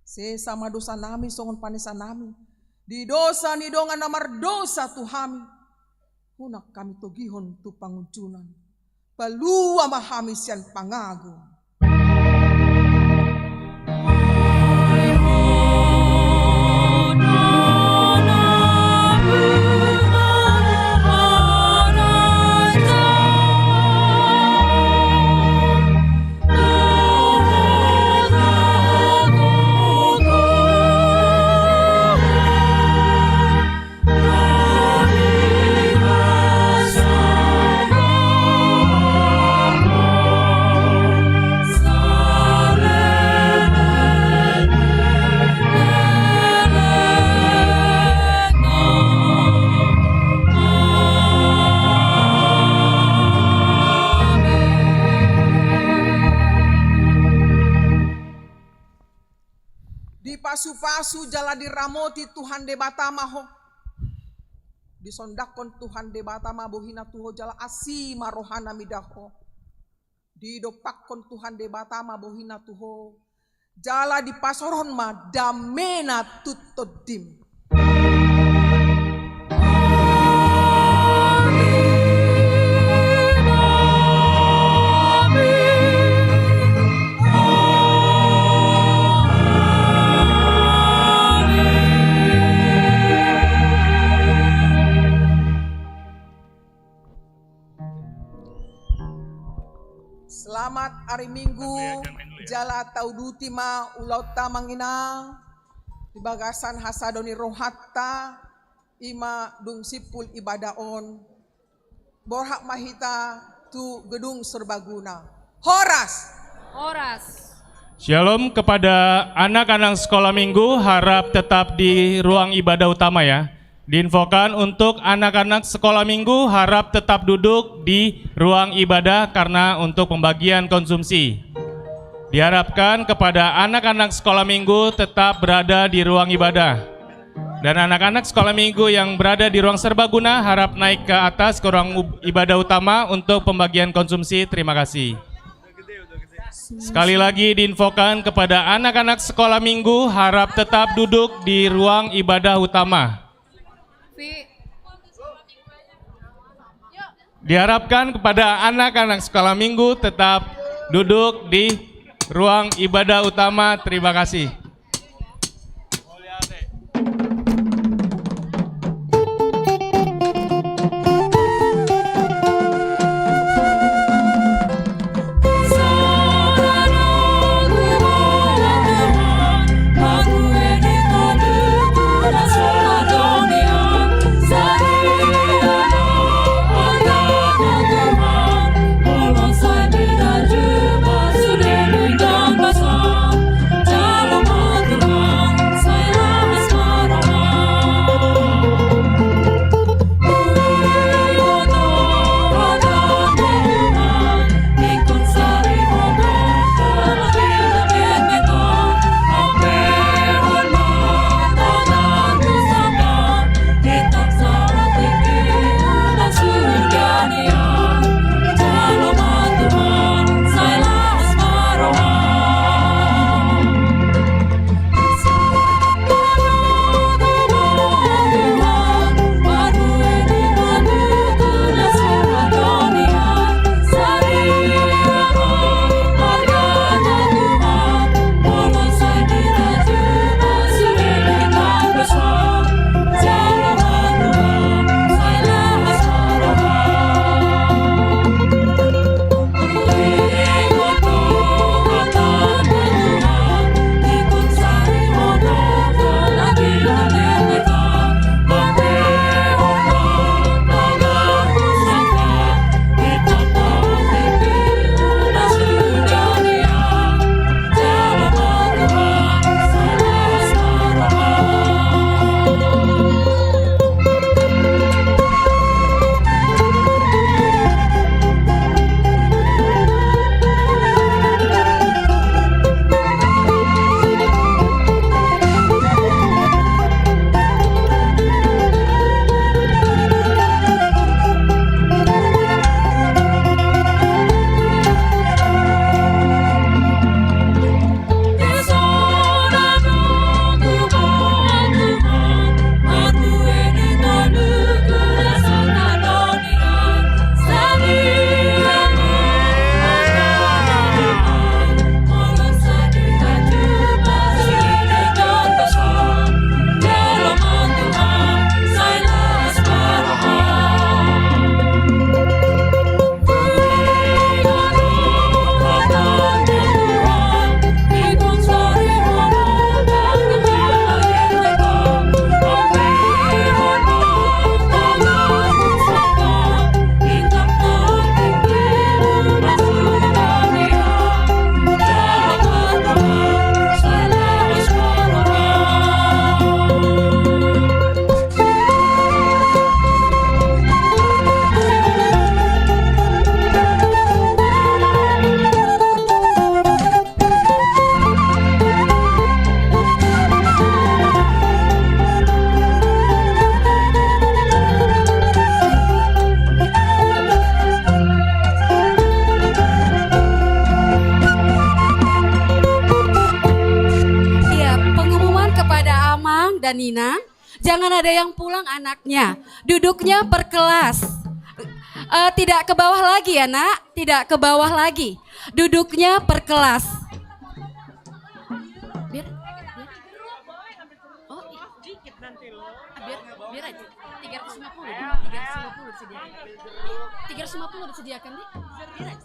Sesa ma dosanami songon panesanami di dosa ni dongan na mardosa tu hami. Unang hami togihon tu pangunjunan. Palua ma hami sian pangago. Dipasupasu jala diramoti Tuhan Debata ma ho. Disondanghon Tuhan Debata ma bohina tu ho jala asi ma rohana mida ho. Didompakhon Tuhan Debata ma bohina tu ho jala dipasaorhon ma damena tu tondim. Selamat ari Minggu, jala tauduti ma ulaonta amang inang di bagasan hasado ni rohanta. Ima dung simpul ibadah on, borhat ma hita tu gedung serbaguna. Horas. Horas. Shalom kepada anak-anak sekolah minggu, harap tetap di ruang ibadah utama ya. Diinfokan untuk anak-anak sekolah minggu harap tetap duduk di ruang ibadah karena untuk pembagian konsumsi. Diharapkan kepada anak-anak sekolah minggu tetap berada di ruang ibadah. Dan anak-anak sekolah minggu yang berada di ruang serbaguna harap naik ke atas, ke ruang ub-, ibadah utama untuk pembagian konsumsi. Terima kasih. Sekali lagi diinfokan kepada anak-anak sekolah minggu harap tetap duduk di ruang ibadah utama. Diharapkan kepada anak-anak sekolah minggu tetap duduk di ruang ibadah utama. Terima kasih. Iya, pengumuman kepada Amang dan Inang. Jangan ada yang pulang anaknya. Duduknya per kelas. Eh, tidak ke bawah lagi ya, Nak. Tidak ke bawah lagi. Duduknya per kelas. Biar, biar. Oh, iya. Ah, biar, biar aja. Tiga ratus lima puluh, tiga ratus lima puluh disediakan. Tiga ratus lima puluh disediakan, Dik. Biar aja.